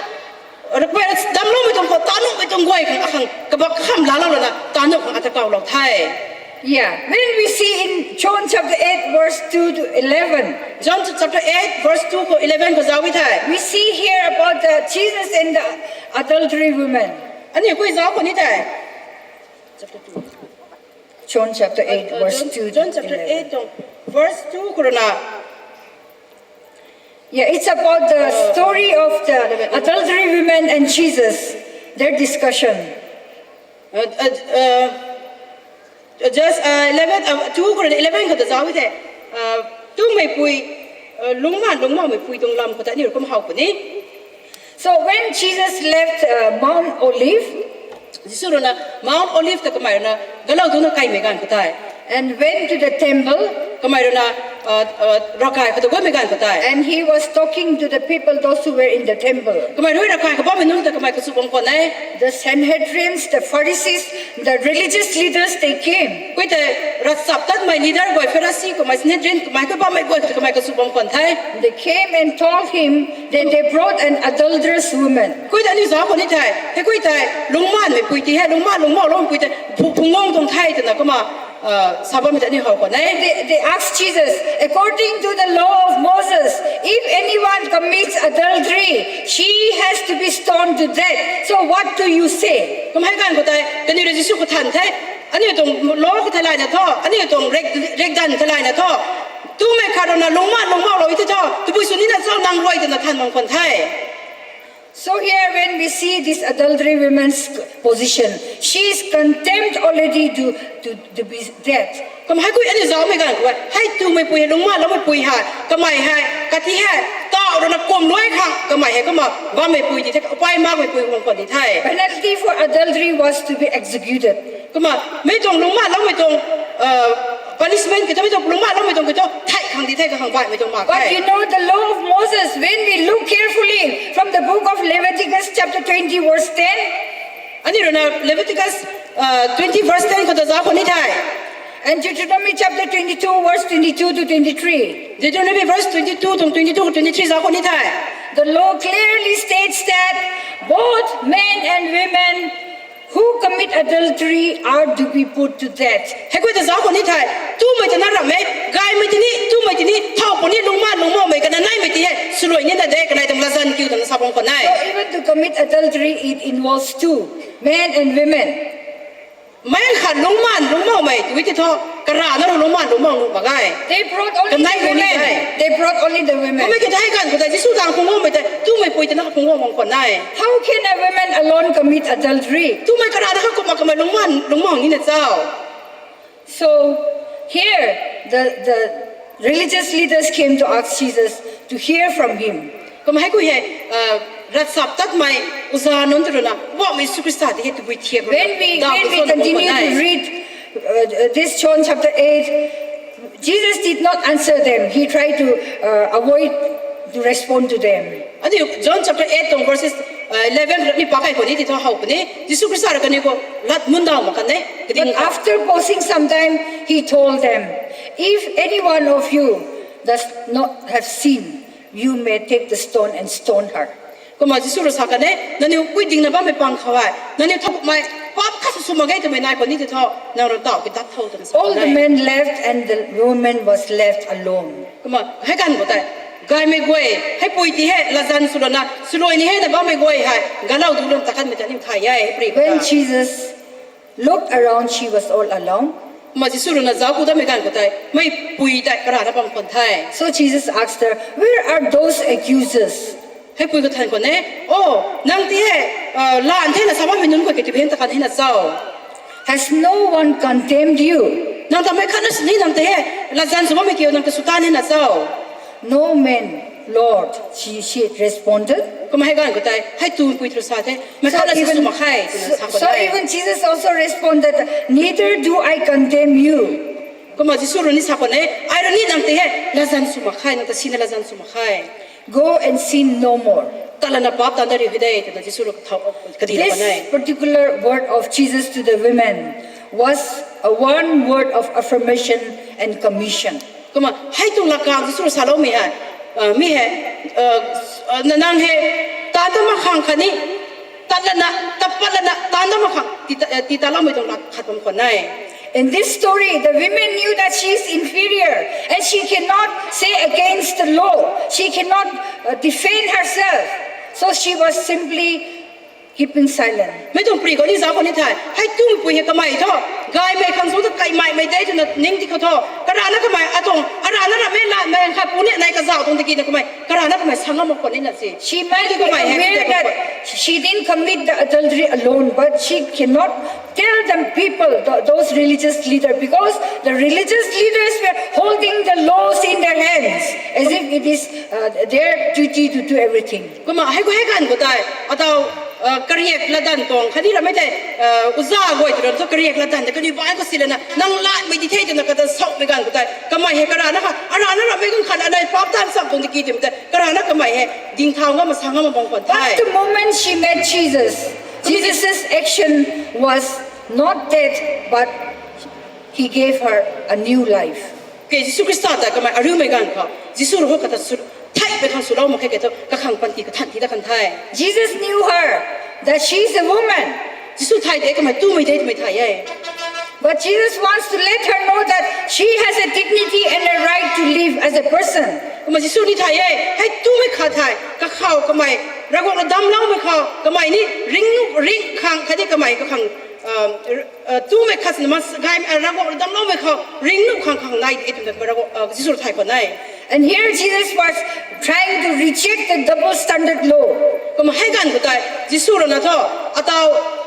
damcloumei tuang khou tanumei tuang guay khang akhang kabak kham laalou lana tanu khang ata kaulou the. Yeah, when we see in John chapter eight, verse two to eleven, John chapter eight verse two khou eleven khou zauc e the. We see here about the Jesus and the adultery woman. Aniu kui zauc khou ni the. John chapter eight, verse two to eleven. John chapter eight tuang verse two khou rui na. Yeah, it's about the story of the adultery women and Jesus, their discussion. Just eleven, two khou rui na eleven khou ta zauc e the. Tumei pui, lungcmaanv lungcmaumei pui tuang lam khou ta aniu rui kum how puni. So when Jesus left uh, Mount Olive, Jisu rui na Mount Olive ta kamei rui na galou dungcna kaimei ganv khou tei, and went to the temple, kamei rui na ravkai khou ta guangmei ganv khou tei, and he was talking to the people, those who were in the temple. Kamei rui ravkai khou bammei nunc ta kamei kachu bam khwan e. The Sanhedrins, the Pharisees, the religious leaders, they came. Kui tei Ravchaptatmei leader guay, Pharisi kummei, Sanhedrin kummei, khou bammei guay kamei kasu bam khwan the. They came and told him that they brought an adulterous woman. Kui ta aniu zauc khou ni the, hei kui tei lungcmaanmei pui ti hei, lungcmaan lungcmauloumei pui tei phu- phungc guang tuang the twna kumna sa bammei ta aniu how khwan e. They, they asked Jesus, "According to the law of Moses, if anyone commits adultery, she has to be stoned to death. So what do you say?" Kum hei ganv khou tei kaniw rui Jisu khou than the, aniu tuang law khou tei layna thu, aniu tuang riak- riakdanv khou tei layna thu, tumei khat rui na lungcmaan lungcmaulou e the thu, tabui sw nina cho nang rui twna than bam khwan the. So here when we see this adultery woman's position, she is condemned already to, to, to be dead. Kum hei kui aniu zaucmei ganv khou hei tumei pui hei, lungcmaanloumei pui hei, kamei hei kati hei, taw rui na kum luai khang kamei hei kumna bammei pui ti the, pai makmei pui bam khwan di the. Penalty for adultery was to be executed. Kumna mei tuang lungcmaanloumei tuang punishment kiu thu, mei tuang lungcmaanloumei tuang kiu thu thei khang di the, kakhang baihmei tuang mak the. But you know the law of Moses, when we look carefully from the book of Leviticus chapter twenty verse ten, aniu rui na Leviticus twenty verse ten khou ta zauc khou ni the. And Deuteronomy chapter twenty-two verse twenty-two to twenty-three. Deuteronomy verse twenty-two tuang twenty-two khou twenty-three zauc khou ni the. The law clearly states that both men and women who commit adultery are to be put to death. Hei kui ta zauc khou ni the, tumei ta na ramh e, gaymei tini, tumei tini, thow puni lungcmaan lungcmaumei kana naimei ti hei swluai nina de, kanei tuang latzan kiu twna sa bam khwan e. So even to commit adultery, it involves two, men and women. Mei khat lungcmaan lungcmaumei tui ti thu, karana rui lungcmaan lungcmau nuh mak ge. They brought only the women. They brought only the women. Kummei kiu thu hei ganv khou tei Jisu zaeng phungc guangmei tei tumei pui tana phungc guang bam khwan e. How can a woman alone commit adultery? Tumei karana kha kumna kamei lungcmaan lungcmau nina cho? So here, the, the religious leaders came to ask Jesus to hear from him. Kumna hei kui hei ravchaptatmei uza nunc ta rui na Poubauhmei Jisu Khrista ti hei tabui thiak rui na, when we, when we continue to read uh, this John chapter eight, Jesus did not answer them. He tried to uh, avoid to respond to them. Aniu John chapter eight tuang verses eleven ni pakai khou ni ti thu how puni, Jisu Khrista rui kaniw khou lat mundaw mak kan e. But after pausing some time, he told them, "If any one of you does not have sin, you may take the stone and stone her." Kumna Jisu rui sa kan e, nangniw kui dingna bammei pang khou hei nangniw thowmei paap khat sw sw mak ge twmei nai khou ni ti thu, nang rui taw kidat tho twna sa kan e. All the men left and the woman was left alone. Kumna hei ganv khou tei gaymei guay, hei pui ti hei latzan swlana swluai ni hei na bammei guay hei galau du lun ta kanmei ta aniu thay e, pri. When Jesus looked around, she was all alone. Kumna Jisu rui na zauc khou datmei ganv khou tei mei pui tei karana bam khwan the. So Jesus asked her, "Where are those accusers?" Hei pui khou than khwan e, O, nang ti hei laan thena sa bammei nunc guay ki ti ben ta kan hei na cho? Has no one condemned you? Nang ta mei khat na sini nang ti hei latzan sw bammei kiu nang ta sw tan hei na cho? No man, Lord, she, she responded. Kumna hei ganv khou tei hei tu pui thu sa the, mei khat na sw mak khe twna sa khwan e. So even Jesus also responded, "Neither do I condemn you." Kumna Jisu rui ni sa khwan e, Ai rui ni nang ti hei latzan sw mak khe, nang ta sina latzan sw mak khe. Go and sin no more. Tat lana paap taanc dat riu hei de twna Jisu rui kathau kadi khwan e. This particular word of Jesus to the women was a one word of affirmation and commission. Kumna hei tuang lakang Jisu rui saloumei hei, mi hei, nang hei taanc dat mak khang khatni tat lana, tat pat lana taanc dat mak khang ti taloumei tuang lak khat bam khwan e. In this story, the women knew that she is inferior and she cannot say against the law. She cannot uh, defend herself. So she was simply keeping silent. Mei tuang pri khou ni zauc khou ni the, hei tumei pui hei kamei thu gaymei khang sw ta kaimei mei de twna ning ti khou thu, karana kamei atuang arana ramei latmei khat puni nai kazauh tuang tiki na kamei karana kamei sa ngam mak khwan nina se. She might be aware that she didn't commit the adultery alone, but she cannot tell the people, th- those religious leaders, because the religious leaders were holding the laws in their hands as if it is uh, their duty to do everything. Kumna hei khou hei ganv khou tei ataw kariak latdanv tuang khatni ramei tei uza guay tw ra thu kariak latdanv tei kaniw bai khou si lana nang latmei di the twna kata saumei ganv khou tei kamei hei karana kha arana ramei ganv khat anei paap taanc cham tuang tiki twmei tei karana kamei hei dingthau ngam mak sa ngam mak bam khwan the. But the moment she met Jesus, Jesus' action was not that, but He gave her a new life. Ke Jisu Khrista ta kamei ariumei ganv khou Jisu rui hou kata su, theihpui khang swlou mak khe ke thu kakhang panty kathan ti dat kan the. Jesus knew her, that she is a woman. Jisu thay de kamei tumei de twmei thay e. But Jesus wants to let her know that she has a dignity and a right to live as a person. Kumna Jisu ni thay e, hei tumei khat thei kakhou kamei Ravguangc rui damcloumei khou kamei ni ringnuh ringh khang khatni kamei kakhang tumei khat sina gay Ravguangc rui damcloumei khou ringnuh khang khang nai de twna Jisu rui thay khwan e. And here Jesus was trying to reject the double standard law. Kumna hei ganv khou tei Jisu rui na thu, atau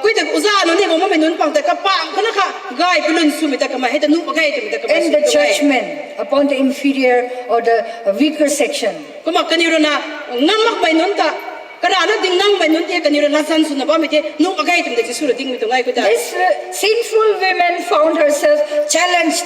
kui ta uza nunc ni guang bammei nunc pang tei kapang khou na kha gay kalun swmei ta kamei hei ta nuh mak ge twmei ta kamei And the judgment upon the inferior or the weaker section. Kumna kaniw rui na ngam makmei nunc ta, karana ding nangmei nunc the kaniw rui latzan swna bammei the nuh mak ge twmei ta Jisu rui dingmei tuang e khou ta. This uh, sinful woman found herself challenged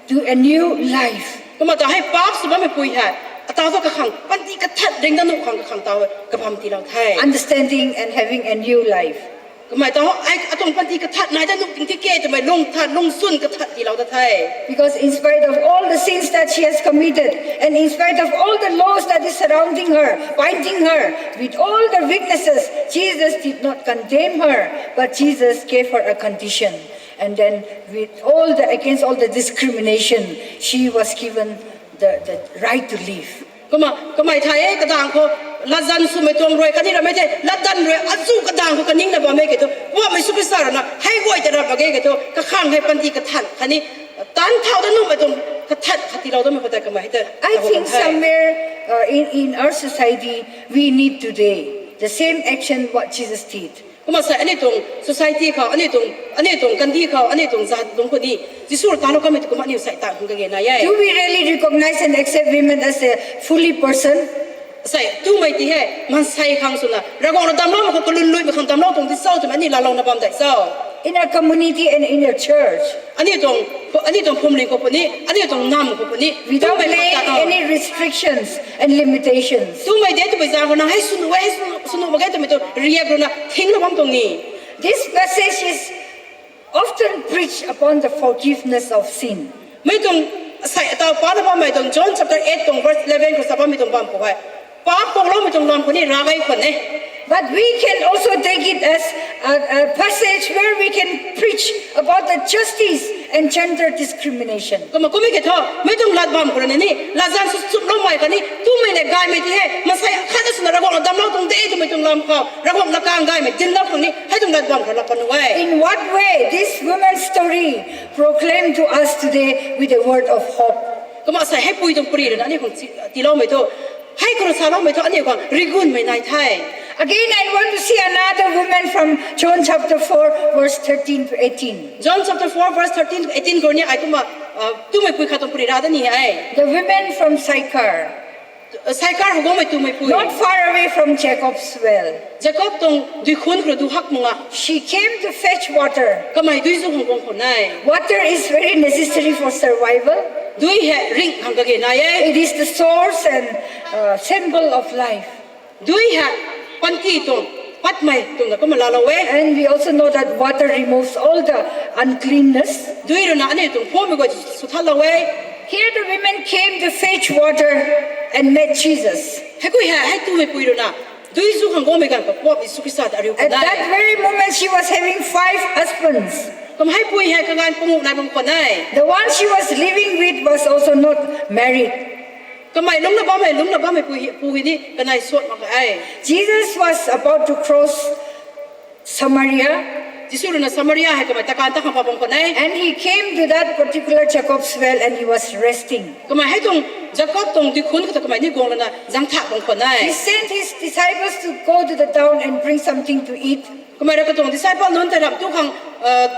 to a new life. Kumna ta hei paap sw bammei pui hei, atau thu kakhang panty kathat ringna nuh khang kakhang tau kabam tiilou the. Understanding and having a new life. Kamei ta hei atuang panty kathat nai ta nuh ting ti ke twmei lung that lung swn kathat tiilou ta the. Because in spite of all the sins that she has committed, and in spite of all the laws that is surrounding her, binding her, with all the weaknesses, Jesus did not condemn her, but Jesus gave her a condition. And then with all the, against all the discrimination, she was given the, the right to live. Kumna kamei thay e kadang khou latzan swmei tuang rui khatni ramei the latdanv rui azu kadang khou kaningna bammei ke thu Poubauhmei Jisu Khrista rui na hei guay ta ram mak ge ke thu kakhang hei panty kathan khatni tanc thau da nuhmei tuang kathat khat tiilou damei khou tei kamei hei ta I think somewhere uh, in, in our society, we need today the same action what Jesus did. Kumna sa aniu tuang society khou, aniu tuang, aniu tuang kandih khou, aniu tuang zat tuang khou ni Jisu rui talou kamei tu kumna aniu sei ta hung kage nai e. Do we really recognize and accept women as a fully person? Sei tumei ti hei maansei khang swna Ravguangc rui damcloumei khou kalun luimei khang damclou tuang di cho twmei aniu laalouna bam dei cho? In our community and in your church. Aniu tuang, aniu tuang phuamling khou puni, aniu tuang nam khou puni, Without laying any restrictions and limitations. Tumei de twmei zaeng khou na hei swnuh e, hei swnuh mak ge twmei tu riak rui na thinglou bam tuang ni. This passage is often preached upon the forgiveness of sin. Mei tuang sei ataw pana bammei tuang John chapter eight tuang verse eleven khou sa bammei tuang bam khou hei paap kuakloumei tuang lam khou ni ravgay khwan e. But we can also take it as a, a passage where we can preach about the justice and gender discrimination. Kumna kummei ke thu mei tuang lat bam khou rui na ni latzan sw chumloumei khatni tumei le gaymei ti hei maansei khat ta swna Ravguangc rui damclou tuang de twmei tuang lam khou Ravguangc lakang gaymei dinclou khang ni hei tuang lat bam khou rui lak kan e. In what way this woman's story proclaim to us today with a word of hope? Kumna sei heipui tuang pari rui na aniu khang tiiloumei thu, hei khou rui saloumei thu aniu khang rigunmei nai the. Again, I want to see another woman from John chapter four, verse thirteen to eighteen. John chapter four verse thirteen to eighteen khou ni ai kumna tumei pui khat tuang pari ra da ni e. The women from Sychar. Sychar khou guangmei tumei pui. Not far away from Jacob's well. Jakob tuang duikhun khou rui du hak mak nga. She came to fetch water. Kamei dui zu khang guang khwan e. Water is very necessary for survival. Dui hei ringh khang kage nai e. It is the source and uh, symbol of life. Dui hei panty tuang patmei twna kumna laalou e. And we also know that water removes all the uncleanness. Dui rui na aniu tuang phuammei guay swthatlou e. Here the women came to fetch water and met Jesus. Heikui hei hei tumei pui rui na dui zu khang guangmei ganv khou Poubauhmei Jisu Khrista ta ariu kan e. At that very moment, she was having five husbands. Kumna heipui hei kaganv panguh nai bam khwan e. The one she was living with was also not married. Kamei lungcna bammei, lungcna bammei pu hei ni kanei suat mak e. Jesus was about to cross Samaria. Jisu rui na Samaria hei kamei takan ta khang pat bam khwan e. And he came to that particular Jacob's well and he was resting. Kamei hei tuang Jakob tuang duikhun khou ta kamei ni guang lana zangthak bam khwan e. He sent his disciples to go to the town and bring something to eat. Kamei rui katuang disciple nunc tei ramh tu khang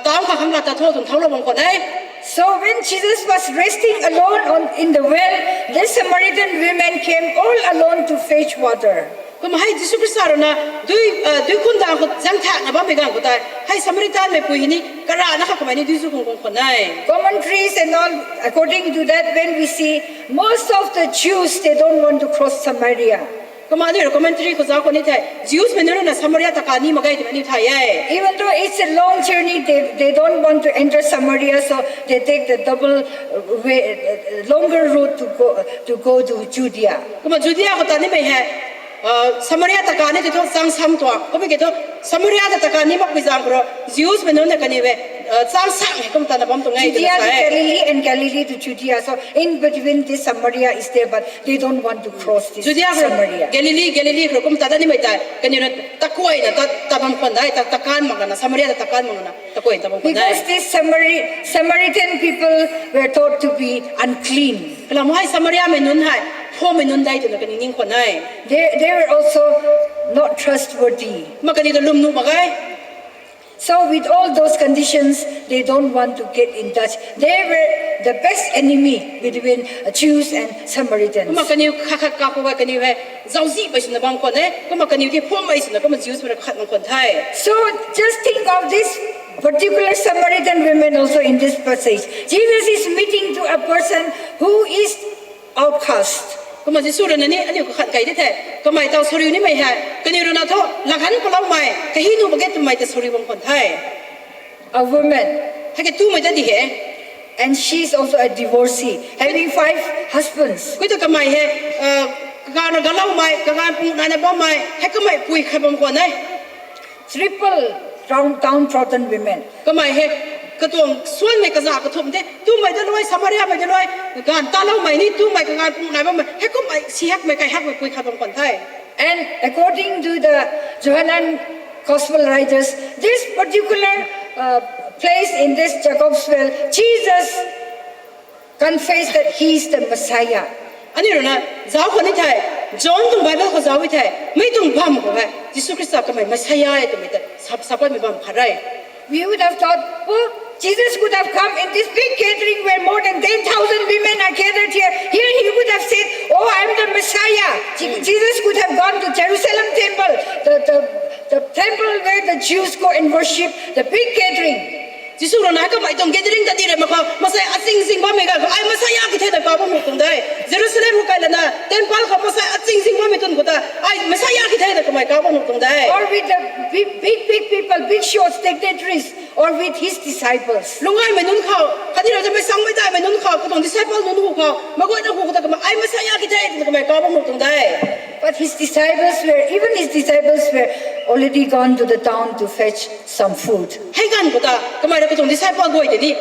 town khang khang lat ta tho twna thaulou bam khwan e. So when Jesus was resting alone on, in the well, this Samaritan woman came all alone to fetch water. Kumna hei Jisu Khrista rui na dui, duikhun dang khou zangthakna bammei ganv khou tei hei Samaritanmei pui hei ni karana kha kamei ni dui zu khang guang khwan e. Commentaries and all, according to that, when we see, most of the Jews, they don't want to cross Samaria. Kumna aniu rui commentary khou zauc khou ni the, Jews mei nunc rui na Samaria ta kan ni mak ge twmei aniu thay e. Even though it's a long journey, they, they don't want to enter Samaria, so they take the double way, longer route to go, to go to Judea. Kumna Judea khou ta nimei hei, Samaria ta kan ni tei thu chang sam tuang. Kummei ki thu Samaria ta ta kan ni makpui zaeng khou rui Jews mei nunc na kaniw e, chang sang hei kum tana bam tuang e twna sa e. Judea to Galilee and Galilee to Judea. So in between this Samaria is there, but they don't want to cross this Samaria. Judea khou Galilee, Galilee khou kum ta dat nimei tei kaniw na takuayna ta, ta bam khwan de, ta, ta kan mak na, Samaria ta, ta kan mak na, takuayna ta bam khwan de. Because these Samari-, Samaritan people were thought to be unclean. Kalam hei Samaria mei nunc hei phuammei nunc de twna kaniw ning khwan e. They, they were also not trustworthy. Kumna kaniw ta lwm nuh mak ge. So with all those conditions, they don't want to get in touch. They were the best enemy between, uh, Jews and Samaritans. Kumna kaniw khat khat kakhou e kaniw hei zauczihmei swna bam khwan e. Kumna kaniw tei phuammei swna kumna Jews mei rui khat mak khwan the. So just think of this particular Samaritan women also in this passage. Jesus is meeting to a person who is outcast. Kumna Jisu rui na ni aniu kakhat kai de the. Kamei taw sariu nimei hei kaniw rui na thu laganv paloumei, kahi nuh mak ge twmei ta sariu bam khwan the. A woman. Hei ke tumei ta di he. And she is also a divorcee, having five husbands. Kui ta kamei hei, kaganv rui galoumei, kaganv pung naina bammei, hei kamei pui khat bam khwan e. Triple down, downtrodden women. Kamei hei katuang suanmei kazauh kathumh the, tumei ta luai, Samaria mei ta luai, ganv taloumei ni tumei kaganv pung nai bammei, hei kummei sihakmei kaihakmei pui khat bam khwan the. And according to the Johannine gospel writers, this particular, uh, place in this Jacob's well, Jesus confessed that he is the Messiah. Aniu rui na zauc khou ni thei, John tuang Bible khou zauc e thei, mei tuang bam khou hei Jisu Khrista kamei Messiah e twmei ta sa, sa patmei bam khat re. We would have thought, oh, Jesus could have come in this big gathering where more than ten thousand women are gathered here. Here he would have said, oh, I am the Messiah. Je-, Jesus could have gone to Jerusalem temple, the, the, the temple where the Jews go and worship, the big gathering. Jisu rui na kamei tuang gathering ta di re mak khou, masei aching zing bammei ganv khou, ai Messiah ki the ta kaw bam nuh tuang de. Jerusalem khou kai lana temple khou masei aching zing bammei tun khou ta, ai Messiah ki the ta kamei kaw bam nuh tuang de. Or with the big, big, big people, big shows, dignitaries, or with his disciples. Lunggaymei nunc khou, khatni rui ta mei sangmei daihmei nunc khou, katuang disciple nunc hu khou, meic guayna hu khou ta kamei, ai Messiah ki the ta kamei kaw bam nuh tuang de. But his disciples were, even his disciples were already gone to the town to fetch some food. Hei ganv khou ta kamei rui katuang disciple guay tei ni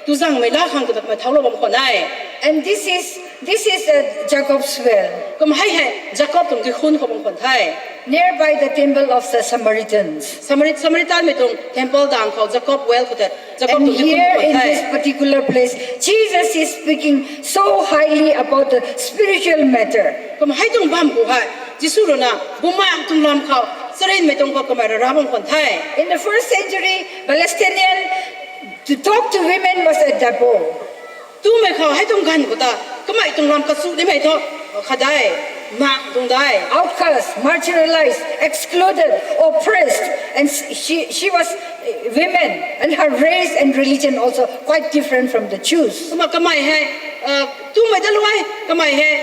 tuzangmei laa khang twna kamei thaulou bam khwan e. And this is, this is, uh, Jacob's well. Kumna hei hei Jakob tuang duikhun khou bam khwan the. Nearby the temple of the Samaritans. Samari-, Samaritanmei tuang temple dang khou Jakob well khou tei, Jakob tuang duikhun khou bam khwan the. And here in this particular place, Jesus is speaking so highly about the spiritual matter. Kumna hei tuang bam khou hei Jisu rui na bumaengc tuang lam khou, charynmei tuang khou kamei rui rav bam khwan the. In the first century, Palestinian, to talk to women was a taboo. Tumei khou hei tuang ganv khou ta kamei tuang lam kachu nimei thu khat de, maengc tuang de. Outcast, marginalized, excluded, oppressed, and she, she was, women, and her race and religion also quite different from the Jews. Kumna kamei hei tumei ta luai, kamei hei,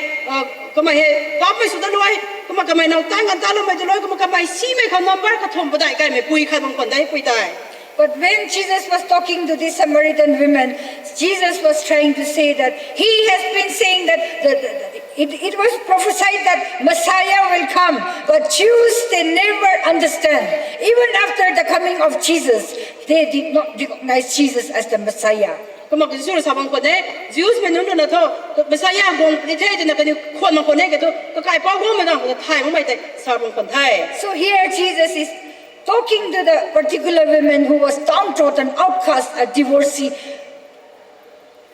kamei hei paapmei sw ta luai, kumna kamei now taanv ganv taloumei ta luai, kumna kamei simei khou number kathumh padeih kaymei pui khat bam khwan de pui tei. But when Jesus was talking to this Samaritan woman, Jesus was trying to say that he has been saying that the, the, it, it was prophesied that Messiah will come, but Jews, they never understand. Even after the coming of Jesus, they did not recognize Jesus as the Messiah. Kumna Jisu rui sa bam khwan de, Jews mei nunc rui na thu Messiah guang ni the twna kaniw khwan mak khwan e ke thu, kakaipouc guangmei ganv khou ta thay makmei tei sa bam khwan the. So here Jesus is talking to the particular women who was downtrodden, outcast, a divorcee.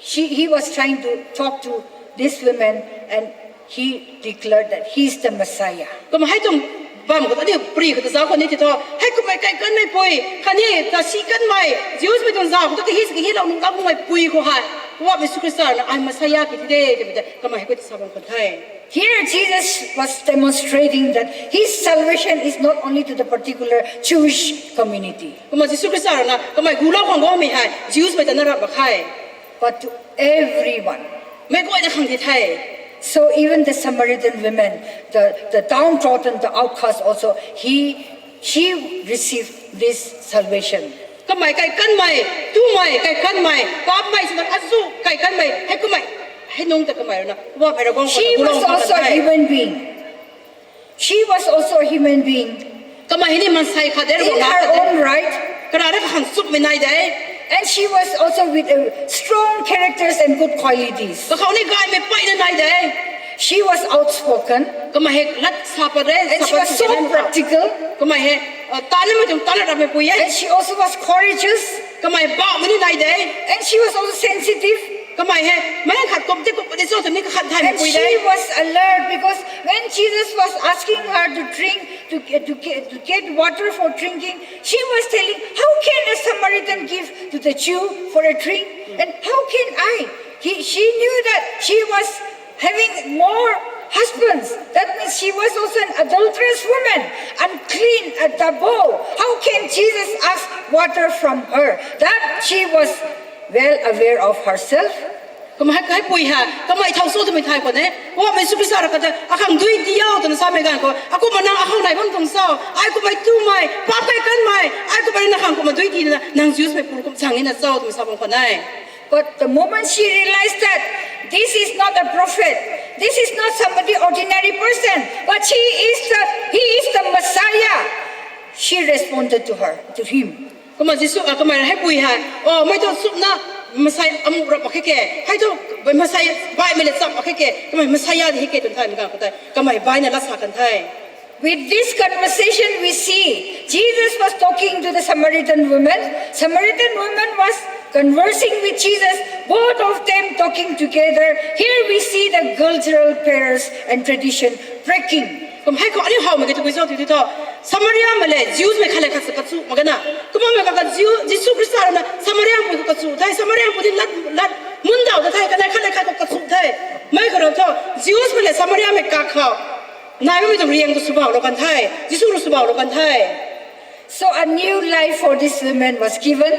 She, he was trying to talk to this woman and he declared that he is the Messiah. Kumna hei tuang bam khou ta aniu pary khou ta zauc khou ni tei thu, hei kummei kai kanmei pui khatni ta si kanmei, Jews mei tuang zauc khou ta kahi si kahilou nunc kakhunmei pui khou hei, Poubauhmei Jisu Khrista rui na ai Messiah ki the de twmei ta kamei hei khou ta sa bam khwan the. Here Jesus was demonstrating that his salvation is not only to the particular Jewish community. Kumna Jisu Khrista rui na kamei gulou khang guangmei hei Jews mei ta na rap mak khe, but to everyone. Meic guayna khang di the. So even the Samaritan women, the, the downtrodden, the outcast also, he, she received this salvation. Kamei kai kanmei, tumei kai kanmei, paapmei sina azu kai kanmei, hei kummei, hei nung ta kamei rui na, Poubauhmei Ravguangc khou She na, was gulouna also a kan the. human being. She was also a human being Kamei hei ni maansei khat de in Ravguangc her nai own right. Karana kakhang chumhmei nai de. And she was also with uh, strong characters and good qualities. Kakhou ni gaymei peyna nai de. She was outspoken. Kamei hei lat sa pat de, And sa she pat was so practical. Kamei hei, uh, tanmei tuang tanna rammei pui e. And she also was courageous. Kamei bauhmei ni nai de. And she was also sensitive. Kamei hei, mei khat kum ti kum pat di cho twmei ni kakhat thaymei And pui de. she was alert because when Jesus was asking her to drink, to, to, get, to get water for drinking, she was telling, "How can a Samaritan give to the Jew for a drink? And how can I?" He, she knew that she was having more husbands. That means she was also an adulterous woman, unclean, a taboo. How can Jesus ask water from her? That she was well aware of herself. Kamei hei, hei pui hei, kamei thow cho twmei thay khwan e. Poubauhmei Jisu Khrista rui kata, akhang dui tii o twna samei ganv khou, akumna nang akhou nai bam tuang cho, ai kummei tumei, paap kai kanmei, ai kummei na khang kumna dui tiina, nang Jewsmei pu kum chang e na cho twna sa bam khwan e. But the moment she realized that this is not a prophet, this is not somebody ordinary person, but he is the, he is the Messiah, she responded to her, to him. Kumna Jisu, a, kamei hei pui hei, o, mei thu chumna, Messiah amu rap mak khe ke, hei thu, Messiah baihmei le cham mak khe ke, kamei Messiah di hei ke twna thaymei ganv khou tei, kamei baihna lat sa kan the. With this conversation, we see Jesus was talking to the Samaritan woman. Samaritan woman was conversing with Jesus, both of them talking together. Here we see the cultural barriers and tradition breaking. Kum hei khou aniu howmei ke tabui cho tw tei thu, Samariamei le Jewsmei khat le khat sa kachu mak gana. Kumna mei kaka Jew, Jisu Khrista rui na Samariamei pu kachu the, Samariamei pu di lat, lat, mun daw ta the, kanei khat le khat khou kachu the. Mei khou rui thu, Jewsmei le Samariamei kakhou nai bammei tuang riang tu swbauhlou kan the, Jisu rui swbauhlou kan the. So a new life for this woman was given.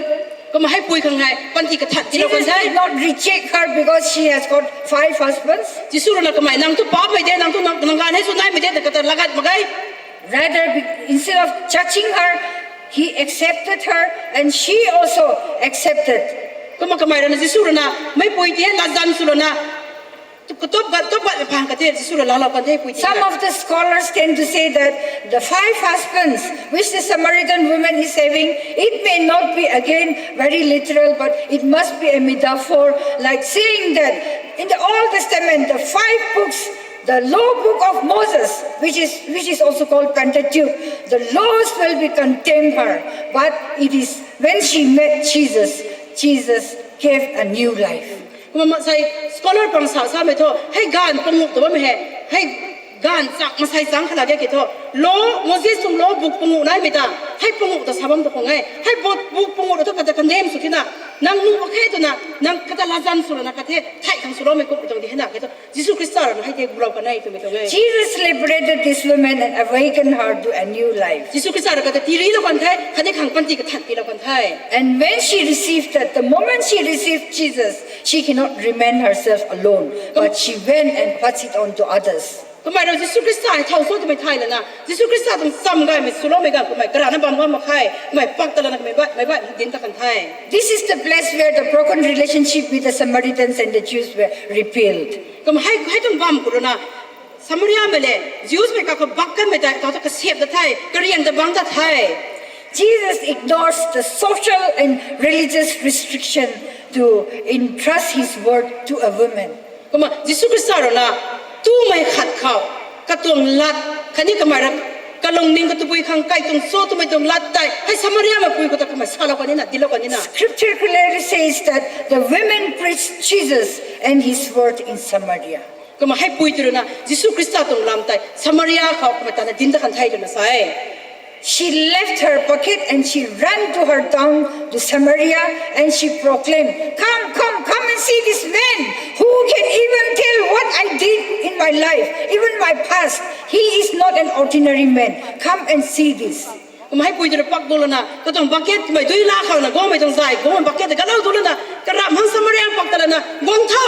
Kumna hei pui khang hei, panty kathan tiilou kan Jesus the. did not reject her because she has got five husbands. Jisu rui na kamei, nang tu paapmei de, nang tu nang, nang ganv hei sw naimei de, ta kata lagat mak ge. Rather, be- instead of judging her, he accepted her and she also accepted. Kumna kamei rui na Jisu rui na, mei pui ti hei latzan swlou na, tu katop gat, top gat phang kate, Jisu rui laalou kan the pui ti Some hei. of the scholars tend to say that the five husbands which the Samaritan woman is having, it may not be again very literal, but it must be a metaphor, like saying that in the Old Testament, the five books, the law book of Moses, which is, which is also called Pentateuch, the laws will be condemned her, but it is when she met Jesus, Jesus gave a new life. Kumna maansei scholar pang sa samei thu, hei ganv panguh ta bammei hei, hei ganv chang, maansei chang khat la ge ki thu, law, Moses tuang law book panguh naimei ta, hei panguh ta sa bam ta khang e, hei book, book panguh ta thu kata condemn sw tina, nang nuh mak khe twna, nang kata latzan swlou na kate, thei khang swloumei kum tuang di hei na ke thu, Jisu Khrista rui na hei tei gulou kan e twmei tuang e. Jesus liberated this woman and awakened her to a new life. Jisu Khrista rui kata tiirilou kan the, khatni khang panty kathan tiilou kan the. And when she received that, the moment she received Jesus, she cannot remain herself alone, but she went and passed it on to others. Kamei rui Jisu Khrista hei thow cho twmei thay lana, Jisu Khrista tuang cham gaymei swloumei ganv kamei karana bam bam mak khe, kamei pak ta lana kamei baih, mei baih dinc ta kan the. This is the place where the broken relationship with the Samaritans and the Jews were rebuilt. Kumna hei, hei tuang bam khou rui na, Samariamei le Jewsmei kakhou bak kanmei tei, tau ta kasiap ta the, kariang ta bang ta the. Jesus ignores the social and religious restriction to entrust his word to a woman. Kumna Jisu Khrista rui na, tumei khat khou, katuang lat, khatni kamei rui, kalungning katabui khang kai tuang cho twmei tuang lat tei, hei Samariamei pui khou ta kamei salou kan nina, dinclou kan nina. Scripture clearly says that the women preached Jesus and his word in Samaria. Kumna hei pui tu rui na, Jisu Khrista tuang lam tei, Samaria khou kamei tana dinc ta kan the twna sa e. She left her bucket and she ran to her town, to Samaria, and she proclaimed, "Come, come, come and see this man who can even tell what I did in my life, even my past. He is not an ordinary man. Come and see this." Kumna hei pui tu rui pak du lana, katuang bucket kamei dui laa khang na, guangmei tuang zay, guangmei bucket ta kalou du lana, karap hang Samaria pak ta lana, guang tho.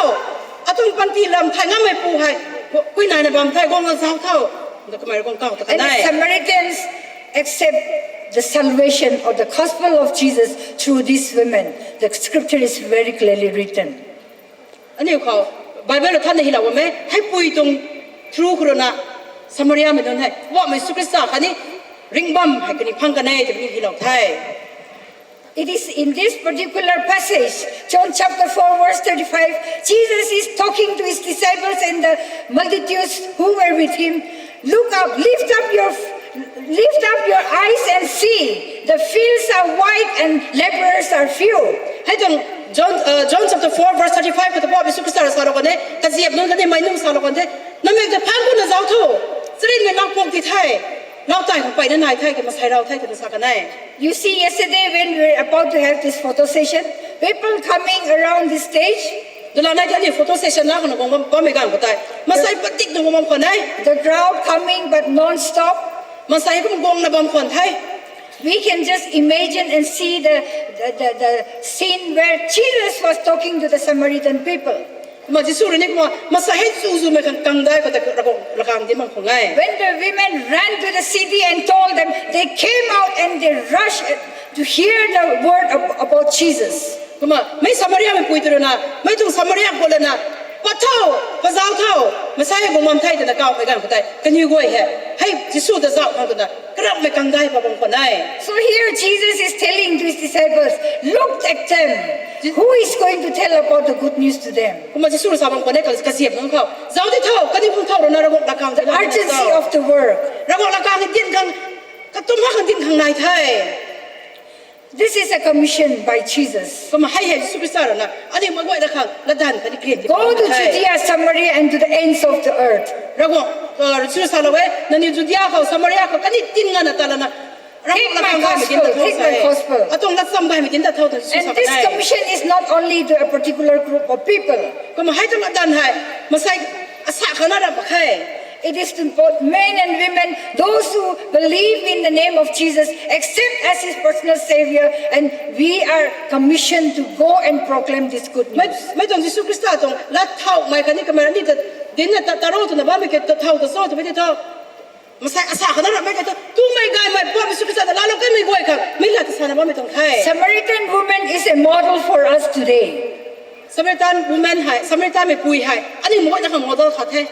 Atuang panty lam thay ngammeipu hei, ku-, kuinaina bam the, guangna zauc tho. Nda kamei rui guang kaw ta And the kanei. Samaritans accept the salvation or the gospel of Jesus through these women. The scripture is very clearly written. Aniu khou Bible rui thanna hylou bam e, hei pui tuang through khou rui na Samariamei nunc hei Poubauhmei Jisu Khrista khatni ringh bam hei kaniw phang kan e twmei hylou the. It is in this particular passage, John chapter four, verse thirty-five, Jesus is talking to his disciples and the multitudes who were with him. Look up, lift up your, lift up your eyes and see. The fields are white and laborers are few. Hei tuang John, uh, John chapter four, verse thirty-five khou ta Poubauhmei Jisu Khrista rui salou kan e, kaziap nunc khatni mei nunc salou kan the. Namei ta phang khou na zauc tho. Charynmei lau puak ti the. Lau tai khou peyna nai the, kei masei rau the, twna sa kan e. You see, yesterday when we were about to have this photo session, people coming around this stage, Dala nai ta ni photo session la khou na guang bam, bammei ganv khou tei. Masei padik na guang bam khwan e. The crowd coming but non-stop. Masei kum guangna bam khwan the. We can just imagine and see the, the, the, the scene where Jesus was talking to the Samaritan people. Kumna Jisu rui ni kumna masei hei zu zumei khang kangdai khou ta Ravguangc lakang dinc bam khwan e. When the women ran to the city and told them, they came out and they rushed to hear the word ab-, about Jesus. Kumna mei Samariamei pui tw rui na, mei tuang Samaria khou lana, pat tho, pat zauc tho, masei hei guang bam the twna kawmei ganv khou tei kaniw guay hei, hei Jisu ta zauc khang twna karapmei kangdai pat bam khwan e. So here Jesus is telling to his disciples, look at them. Who is going to tell about the good news to them? Kumna Jisu rui sa bam khwan e, ka-, kaziap nunc khou, zauc di tho, kaniw khang thow rui na Ravguangc lakang dinc bam tho. Urgency of the work. Ravguangc lakang dinc khang, katumc khang dinc khang nai the. This is a commission by Jesus. Kumna hei hei Jisu Khrista rui na aniu meic guayna khang latdanv khatni karian ti Go to Judea, Samaria, and to the ends of the earth. Ravguangc, uh, Jisu salou e, nangniw Judea khou, Samaria khou, khatni tin nganvna ta lana, Ravguangc lakang gaymei dinc ta tho sa e. Atuang latcham gaymei dinc ta tho twna Jisu sa e. And this commission is not only to a particular group of people. Kumna hei tuang latdanv hei masei asa khang na ram mak khe. It is to both men and women, those who believe in the name of Jesus, accept as his personal savior, and we are commissioned to go and proclaim this good news. Mei tuang Jisu Khrista tuang lat thowmei khatni kamei ni ta dinc na ta, ta ro twna bammei ke ta thow ta cho twmei tei tho. Masei asa khang na rammei khe tho, tumei gaymei Poubauhmei Jisu Khrista ta laalou kanmei guay khang mei lat ta sana bammei tuang the. Samaritan woman is a model for us today. Samaritan woman hei, Samaritanmei pui hei aniu meic guayna khang model khat the.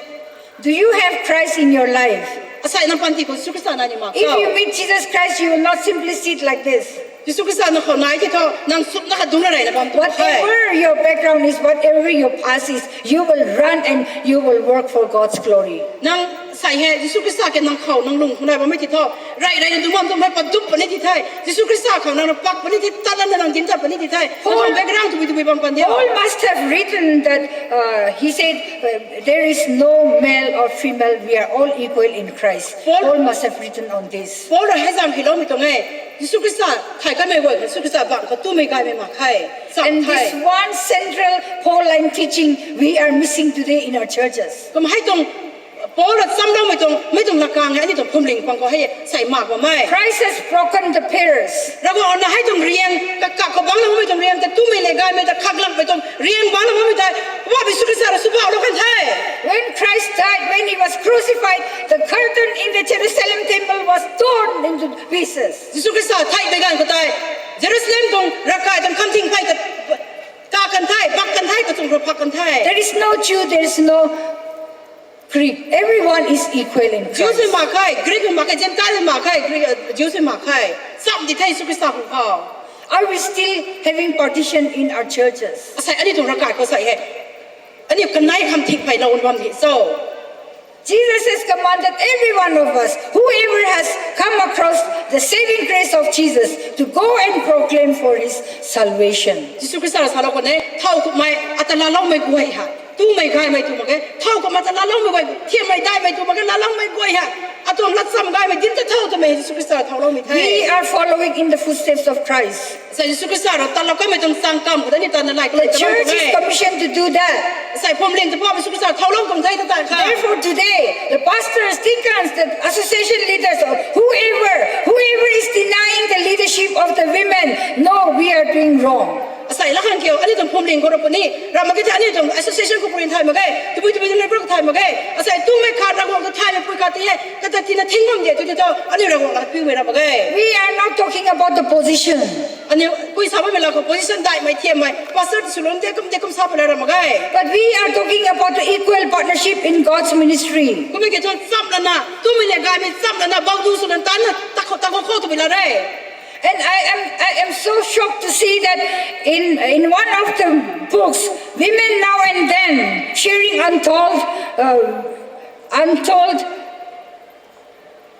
Do you have Christ in your life? Asei nang panty khou Jisu Khrista nai ni mak kho? If you meet Jesus Christ, you will not simply sit like this. Jisu Khrista nang khou nai the tho, nang sukna khat dungc na reyna bam tuang the. Whatever your background is, whatever your past is, you will run and you will work for God's glory. Nang sei hei Jisu Khrista ke nang khou nang lung khou nai bammei ti tho, rey reyna dungc bam tuang hei pat dup puni ti the. Jisu Khrista khou nang na pak puni ti, tat lana nang dinc tat puni ti the. Nang background tabui tabui bam kan diu. Paul must have written that, uh, he said, uh, there is no male or female, we are all equal in Christ. Paul must have written on this. Paul rui hei zaeng hyloumei tuang e, Jisu Khrista thay kanmei guay khang Jisu Khrista bangc khou tumei gaymei mak khe. And this one central Pauline teaching we are missing today in our churches. Kumna hei tuang Paul rui chamloumei tuang, mei tuang lakang hei aniu tuang phuamling pang khou hei sei mak bammei. Christ has broken the pillars. Ravguangc na hei tuang riang, kakak khou bangclou bammei tuang riang ta tumei le gaymei ta khaklangmei tuang riang bangclou bammei tei Poubauhmei Jisu Khrista rui sw bauhlou kan the. When Christ died, when he was crucified, the curtain in the Jerusalem temple was torn into pieces. Jisu Khrista theihmei ganv khou tei Jerusalem tuang ravkai tuang khamthing phey ta kak kan the, bak kan the, kachung rui phak kan the. There is no Jew, there is no Greek. Everyone is equal in Christ. Jews mak khe, Greek mak khe, Gentile mak khe, Greek, uh, Jews mak khe. Cham di the Jisu Khrista khou. Are we still having partition in our churches? Asei aniu tuang ravkai khou sei hei aniu kanei khamthing pheylou bam the cho? Jesus has commanded every one of us, whoever has come across the saving grace of Jesus, to go and proclaim for his salvation. Jisu Khrista rui salou kan e, thow kummei ata laaloumei guay hei, tumei gaymei tu mak khe, thow kummei ata laaloumei guay, thiammei daihmei tu mak khe, laaloumei guay hei atuang latcham gaymei dinc ta tho twmei Jisu Khrista thowloumei the. We are following in the footsteps of Christ. Asei Jisu Khrista rui tatlou kanmei tuang chang kam khou ta ni tatna lai khe. The church is commissioned to do that. Asei phuamling ta Poubauhmei Jisu Khrista thowlou tuang the ta ta kha. Therefore today, the pastors, deacons, the association leaders, or whoever, whoever is denying the leadership of the women, no, we are doing wrong. Asei Lakhang kiu, aniu tuang phuamling khou rui puni, ramh mak ge the aniu tuang association khou puni thay mak ge, tabui tabui tuang level khou thay mak ge. Asei tumei khat Ravguangc ta thaymei pui khat ti hei, kata tina thing bam de tu ti tho, aniu Ravguangc ta piumei ramh mak ge. We are not talking about the position. Aniu pui sa bammei la khou position daihmei thiammei, pastor sw lun de kum de kum sa pala ramh mak ge. But we are talking about the equal partnership in God's ministry. Kummei ke thu cham lana, tumei le gaymei cham lana, baudu sw lana tanna, takhou takhou khou tumei la re. And I am, I am so shocked to see that in, in one of the books, women now and then sharing untold, uh, untold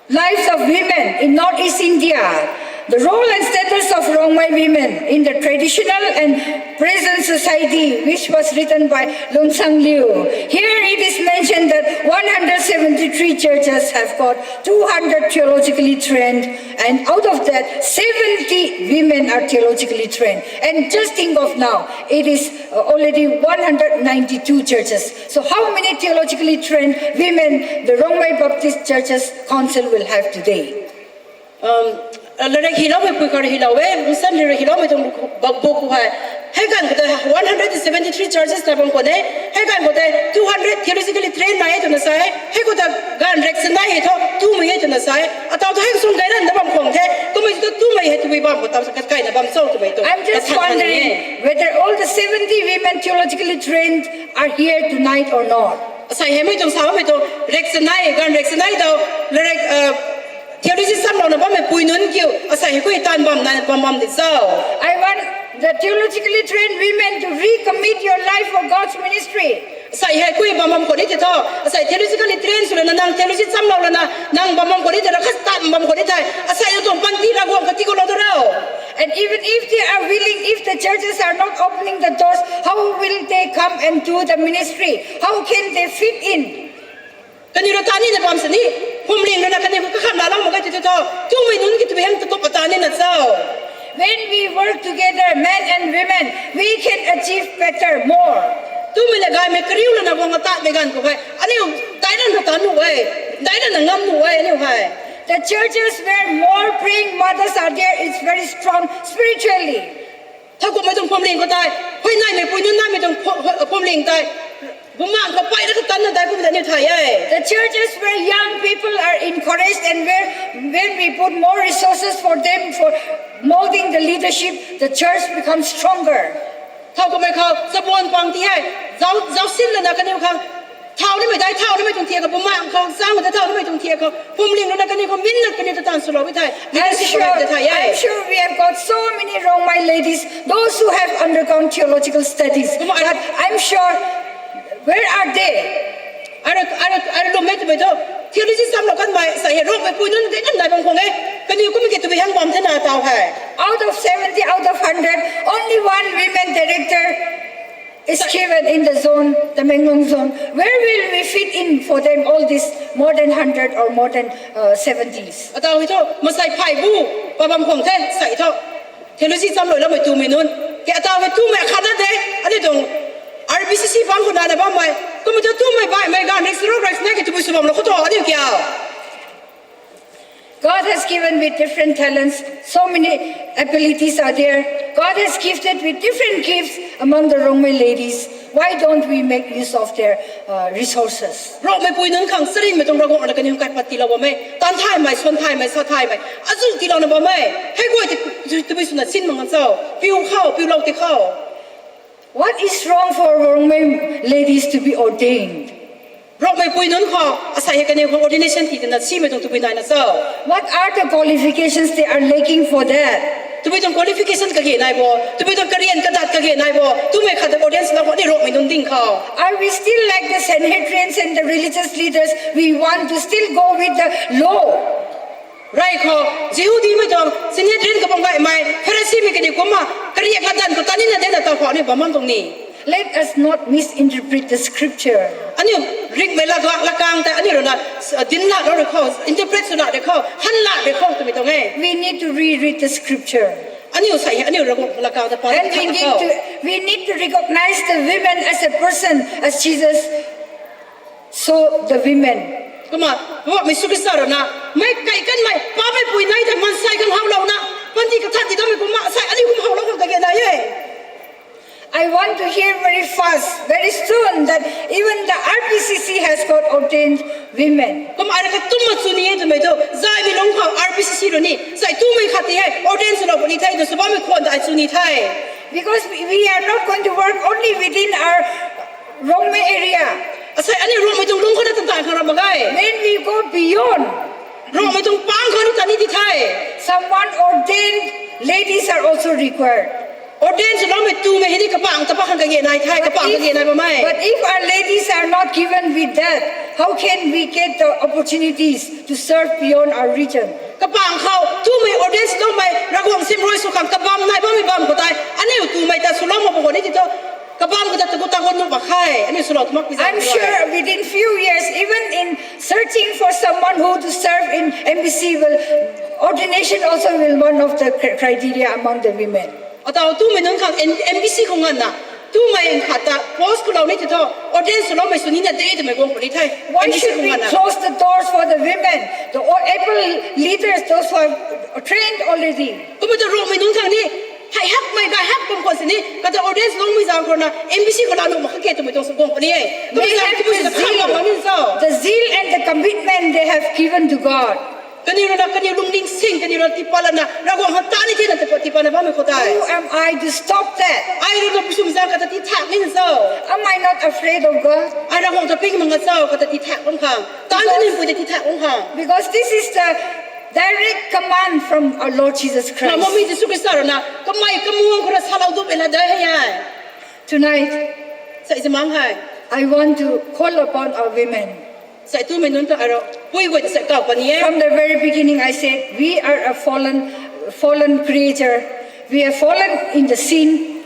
lives of women in Northeast India, the role and status of Rongmei women in the traditional and present society, which was written by Lungsang Liu. Here it is mentioned that one hundred seventy-three churches have got two hundred theologically trained, and out of that, seventy women are theologically trained. And just think of now, it is uh, already one hundred ninety-two churches. So how many theologically trained women the Rongmei Baptist Churches Council will have today? Um, latrik hiloumei pui khat rui hilou e, mission leader hiloumei tuang bak buk khou hei. Hei ganv khou tei one hundred seventy-three churches ta bam khwan e, hei ganv khou tei two hundred theologically trained nai e twna sa e, hei khou ta ganv rek chanei hei thu tumei e twna sa e, ataw thu hei sung gay ranna bam khwan the, kummei thu tumei hei tabui bam khou tau sa kaina bam cho twmei tu. I'm just wondering whether all the seventy women theologically trained are here tonight or not. Asei hei mei tuang sa bammei tu, rek chanei, ganv rek chanei tau, latrik, uh, theology samlouna bammei pui nunc kiu, asei hei kui taanv bam na bam bam di cho. I want the theologically trained women to recommit your life for God's ministry. Asei hei kui bam bam khou ni ti tho, asei theologically trained sw lana nang theology samlou lana, nang bam bam khou ni ti ra khat taanv bam khou ni thei, asei tuang panty Ravguangc kati khou lou tu rau. And even if they are willing, if the churches are not opening the doors, how will they come and do the ministry? How can they fit in? Kaniw rui ta nina bam sini, phuamling rui na kaniw khou kakham laalou mak ge ti tu tho, tumei nunc ki tabui hang takup ata nina cho. When we work together, men and women, we can achieve better, more. Tumei le gaymei kariu lana guang atatmei ganv khou hei, aniu daic lana taan nuh e, daic lana ngam nuh e aniu hei. The churches where more praying mothers are there is very strong spiritually. Thowkumhmei tuang phuamling khou tei, huayneymei pui nunc naimei tuang phu-, phuamling tei, bumaengh khou peyna katanna daic kumna aniu thay e. The churches where young people are encouraged and where, when we put more resources for them for molding the leadership, the church becomes stronger. Thowkumhmei khou chabuan pang ti hei, zau, zausin lana kaniw khang, thau nimei dai, thau nimei tuang thiak khou, bumaengh khou, chang khou ta thau nimei tuang thiak khou, phuamling rui na kaniw khou minna kaniw ta taanv swlou e thei, I'm leadership sure, ta thay e. I'm sure we have got so many Rongmei ladies, those who have undergone theological studies. Kumna, but I'm sure, where are they? Ai rui, ai rui, ai rui lwmmei twmei thu, theology samlou kanmei, sa hei Rongmei pui nunc de kan nai bam khwan e. Kaniw kummei ki tabui hang bam thena taw hei. Out of seventy, out of hundred, only one women director is given in the zone, the Tamenglong zone. Where will we fit in for them, all these more than hundred or more than, uh, seventies? Ataw hei thu, masei phey bu, pa bam khwan the, sa hei thu. Theology samlou loumei tumei nunc. Ke ataw hei tumei khatna de, aniu tuang R B C C bang khou nana bammei. Kummei thu tumei baihmei ganv rui siro rui sna ki tabui sw bam lou khou thu, aniu kiu. God has given with different talents. So many abilities are there. God has gifted with different gifts among the Rongmei ladies. Why don't we make use of their, uh, resources? Rongmei pui nunc khang charynmei tuang Ravguangc rui na kaniw kai pat tiilou bam e. Taanv thaymei, swan thaymei, sa thaymei. Azu tiilouna bam e. Hei guay ti, tabui swna sin mak ngan cho. Piu khou, piulou ti khou. What is wrong for Rongmei ladies to be ordained? Rongmei pui nunc khou, asei hei kaniw khou ordination tii twna simei tuang tabui naina cho. What are the qualifications they are lacking for that? Tabui tuang qualification kage nai bo, tabui tuang karian kadat kage nai bo, twmei khat ta ordain swlou khou ni Rongmei nunc ding khou. Are we still like the Sanhedrians and the religious leaders? We want to still go with the law. Rey khou, Jihudimei tuang, Sanhedrin kabam gaymei, Pharisimei kaniw kumna, kariak kadat khou tanina dena taw khou aniu bam bam tuang ni. Let us not misinterpret the scripture. Aniu ringhmei lak, lak, lakang tei aniu rui na, s-, dinc lak rui khou, interpret sw lak rui khou, han lak rui khou twmei tuang e. We need to reread the scripture. Aniu sa hei, aniu Ravguangc lakang ta pa And we need to, we need to recognize the women as a person, as Jesus saw the women. Kumna, Pu Jisu Khrista rui na, meic kai kanmei, pameipui nai tei maansei khang howlouna, panty kathan ti dammei kumna, sa aniu kum howlou khang kage nai e. I want to hear very fast, very soon, that even the R P C C has got ordained women. Kum ai rui katumna chu ni e twmei thu, zai mi lung khou R P C C rui ni, zai tumei khat ti hei ordain swlou puni the, tu sw bammei khwan ta ai chu ni the. Because we, we are not going to work only within our Rongmei area. Asei aniu Rongmei tuang lung khou na tan tan khang ram mak ge. When we go beyond, Rongmei tuang pang khou ni tan ni di the. Someone ordained ladies are also required. Ordain swloumei tumei hei ni kapang ta pa khang kage nai the, kapang kage nai bam e. But if our ladies are not given with that, how can we get the opportunities to serve beyond our region? Kapang khou tumei ordain swloumei Ravguangc sim rui sw khang kabam nai bammei bam khou tei, aniu tumei ta swlou mak bam khou ni ti thu, kabam khou ta taku taku nuh mak khe, aniu swlou tu mak pi zan I'm sure within few years, even in searching for someone who to serve in M B C will, ordination also will one of the cri-, criteria among the women. Atau tumei nunc khang N-, M B C khou nganvna, tumei khat ta post khou lou ni ti thu, ordain swloumei sw ni na de twmei guang puni the. Why should we close the doors for the women, the o-, able leaders, those who are trained already? Kumna ta Rongmei nunc khang ni, hei hakmei kai hak bam khou sini, kata ordain swloumei zang khou na, M B C khou la nuh mak khe twmei tuang sw guang puni e. Kumna zang kumna sw ta khang bam ni so. The zeal and the commitment they have given to God. Kaniw rui na, kaniw lungning sing, kaniw rui na tipat lana, Ravguangc khang ta ni thena tipat, tipat na bammei khou tei. Who am I to stop that? Ai rui na pusum zang kata ti thak ni na so. Am I not afraid of God? Ai Ravguangc ta ping mak nga so, kata ti thak bam khang. Tan kanipui ta ti thak bam khang. Because this is the direct command from our Lord Jesus Christ. Lamami Jisu Khrista rui na, kamei kamuang khou rui salou dup e la dai hei ai. Tonight, Sai zi mang hei. I want to call upon our women. Sai tumei nunc ta ai rui, pui guay ta sai kaw puni e. From the very beginning, I said, we are a fallen, fallen creature. We are fallen in the sin.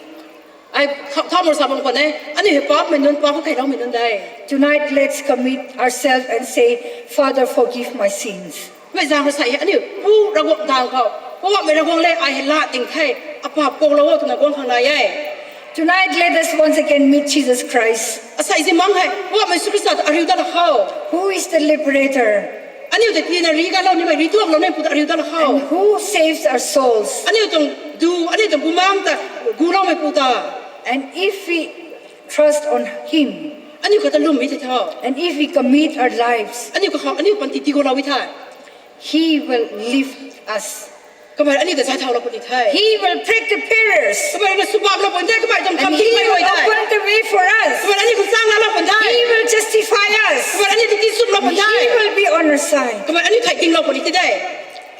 Ai khou, khou mor sa bam khwan e, aniu hei paapmei nunc, paap khou theiloumei nunc de. Tonight, let's commit ourselves and say, Father, forgive my sins. Mei zang rui sai hei aniu, Pu Ravguangc dang khou, Poubauhmei Ravguangc le, ai hei lat ding the, apaap kuaklou o twna guang khang nai e. Tonight, let us once again meet Jesus Christ. Asei zi mang hei, Poubauhmei Jisu Khrista ta ariu dat la khou. Who is the liberator? Aniu ta tina ri galou nimei, ri tuaklou nimei pu ta ariu dat la khou. And who saves our souls? Aniu tuang du, aniu tuang bumaengc ta guloumei pu ta. And if we trust on him, aniu khou ta lwmmei the tho. And if we commit our lives, aniu kakhou, aniu panty tiigulou e the. He will lift us. Kamei aniu ta zay thaulou puni the. He will break the barriers. Kamei na subaklou puni the, kamei tuang kam thingmei guay ta. And he will open the way for us. Kamei aniu khang chang laalou puni the. He will justify us. Kamei aniu ta tiichumlou puni the. He will be on our side. Kamei aniu thei tinglou puni the.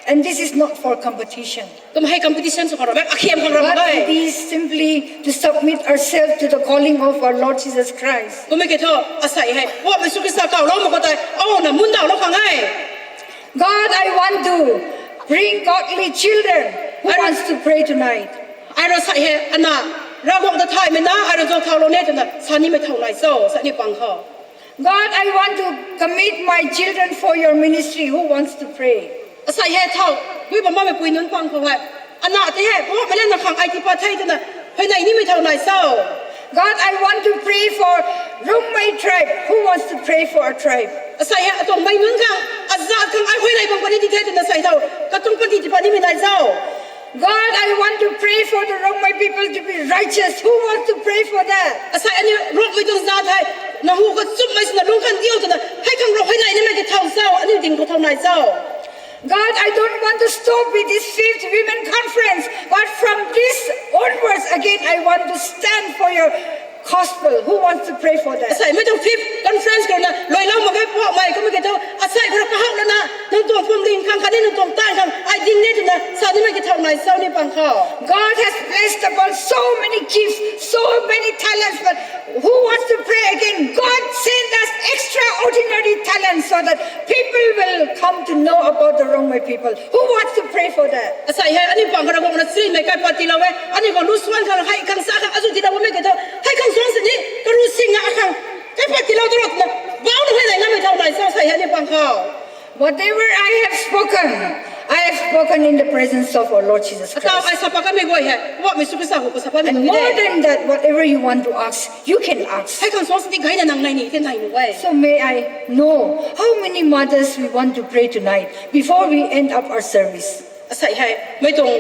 And this is not for competition. Kamei hei competition sw khang ra mak, akhiam khang ra mak e. But it is simply to submit ourselves to the calling of our Lord Jesus Christ. Kummei kiu thu, asei hei, Poubauhmei Jisu Khrista kawlou mak khou tei, aw na mundauhlou khang e. God, I want to bring godly children who wants to pray tonight. Ai rui asei hei, ana, Ravguangc ta thaymei na, ai rui zauc thaulou ne twna, sa nimei thau nai cho, sa ni pang khou. God, I want to commit my children for your ministry. Who wants to pray? Asei hei thau, gui bam bammei pui nunc pang khou hei. Ana tei hei, Poubauhmei le na khang ai tiipat the twna, huayney nimei thau nai cho. God, I want to pray for Rongmei tribe. Who wants to pray for our tribe? Asei hei, atuang mei nunc khang, azat khang ai huayney bam puni di the twna asei thau, katuang panty tiipat nimei nai cho. God, I want to pray for the Rongmei people to be righteous. Who wants to pray for that? Asei aniu Rongmei tuang zat hei, na hu kachumhmei swna lungc kan diu twna, hei khang rui huayney nimei kiu thau cho, aniu ding khou thau nai cho. God, I don't want to stop with this fifth women conference, but from this onwards, again, I want to stand for your gospel. Who wants to pray for that? Asei mei tuang fifth conference khou na, luailou mak ge Poubauhmei, kummei kiu thu, asei khou rui kahak lana, nang tuang phuamling khang khatni nang tuang taanv khang, ai ding ne twna, sa nimei kiu thau nai cho ni pang khou. God has blessed upon so many gifts, so many talents, but who wants to pray again? God send us extraordinary talents so that people will come to know about the Rongmei people. Who wants to pray for that? Asei hei, aniu pang khou Ravguangc na chrinmei kaipat tiilou e, aniu khou lu swan khang, hei khang sa khang, azuh tiilou bammei kiu thu, hei khang suang sini, karu singna akhang, kaipat tiilou tu ro twna, bauc na huayney namei thau nai cho, asei hei aniu pang khou. Whatever I have spoken, I have spoken in the presence of our Lord Jesus Christ. Atau ai sa pat kanmei guay hei, Poubauhmei Jisu Khrista khou sa pat And more than that, whatever you want to ask, you can ask. Hei khang suang sini gayna nang nai ni the nai nuh e. So may I know how many mothers we want to pray tonight before we end up our service. Asei hei, mei tuang,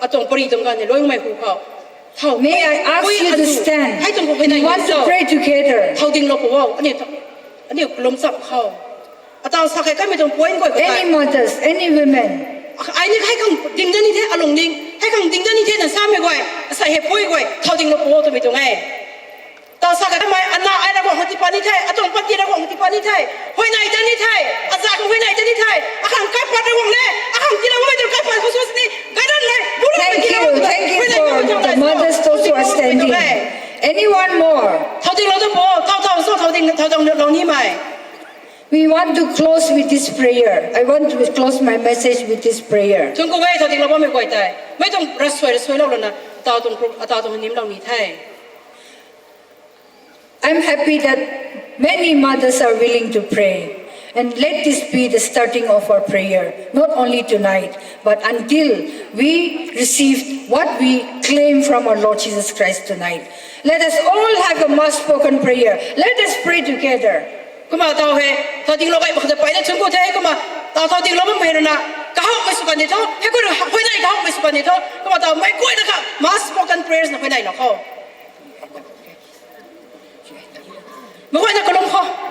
atuang pary tuang ganv ni luaimei hu khou. May I ask you to stand? We want to pray together. Thau dinglou pu o, aniu, aniu kalum chap khou. Ataw sa khe kamei tuang point guay khou tei. Any mothers, any women. Ai ni hei khang ding dat ni the, alung ning. Hei khang ding dat ni the na samei guay. Asei hei pui guay. Thau dinglou pu o twmei tuang e. Taw sa khe kamei, ana ai Ravguangc khang tipat ni the, atuang panty Ravguangc khang tipat ni the. Huayney tat ni the, aza khang huayney tat ni the. Akhang kaipat Ravguangc le, akhang tiiloumei tuang kaipat khou sw sini. Gaydanmei, bulou Thank you, thank you for the mothers, those who are standing. Anyone more? Thau dinglou tu pu o, thau, thau, so, thau ding, thau dinglou nimei. We want to close with this prayer. I want to close my message with this prayer. Thun ku e, thau dinglou bammei guay tei. Mei tuang rasuai, rasuailou lana, ataw tuang, ataw tuang nimlou ni the. I'm happy that many mothers are willing to pray. And let this be the starting of our prayer, not only tonight, but until we receive what we claim from our Lord Jesus Christ tonight. Let us all have a mass spoken prayer. Let us pray together. Kumna taw hei, thau dinglou gay mak khat peyna thun ku the, kumna taw thau dinglou bammei rana, kahawmei sw kan di tho, hei ku rui huayney kahawmei sw kan di tho, kumna taw mei guayna kha mass spoken prayers na huayneylou khou. Mei guayna kalum khou.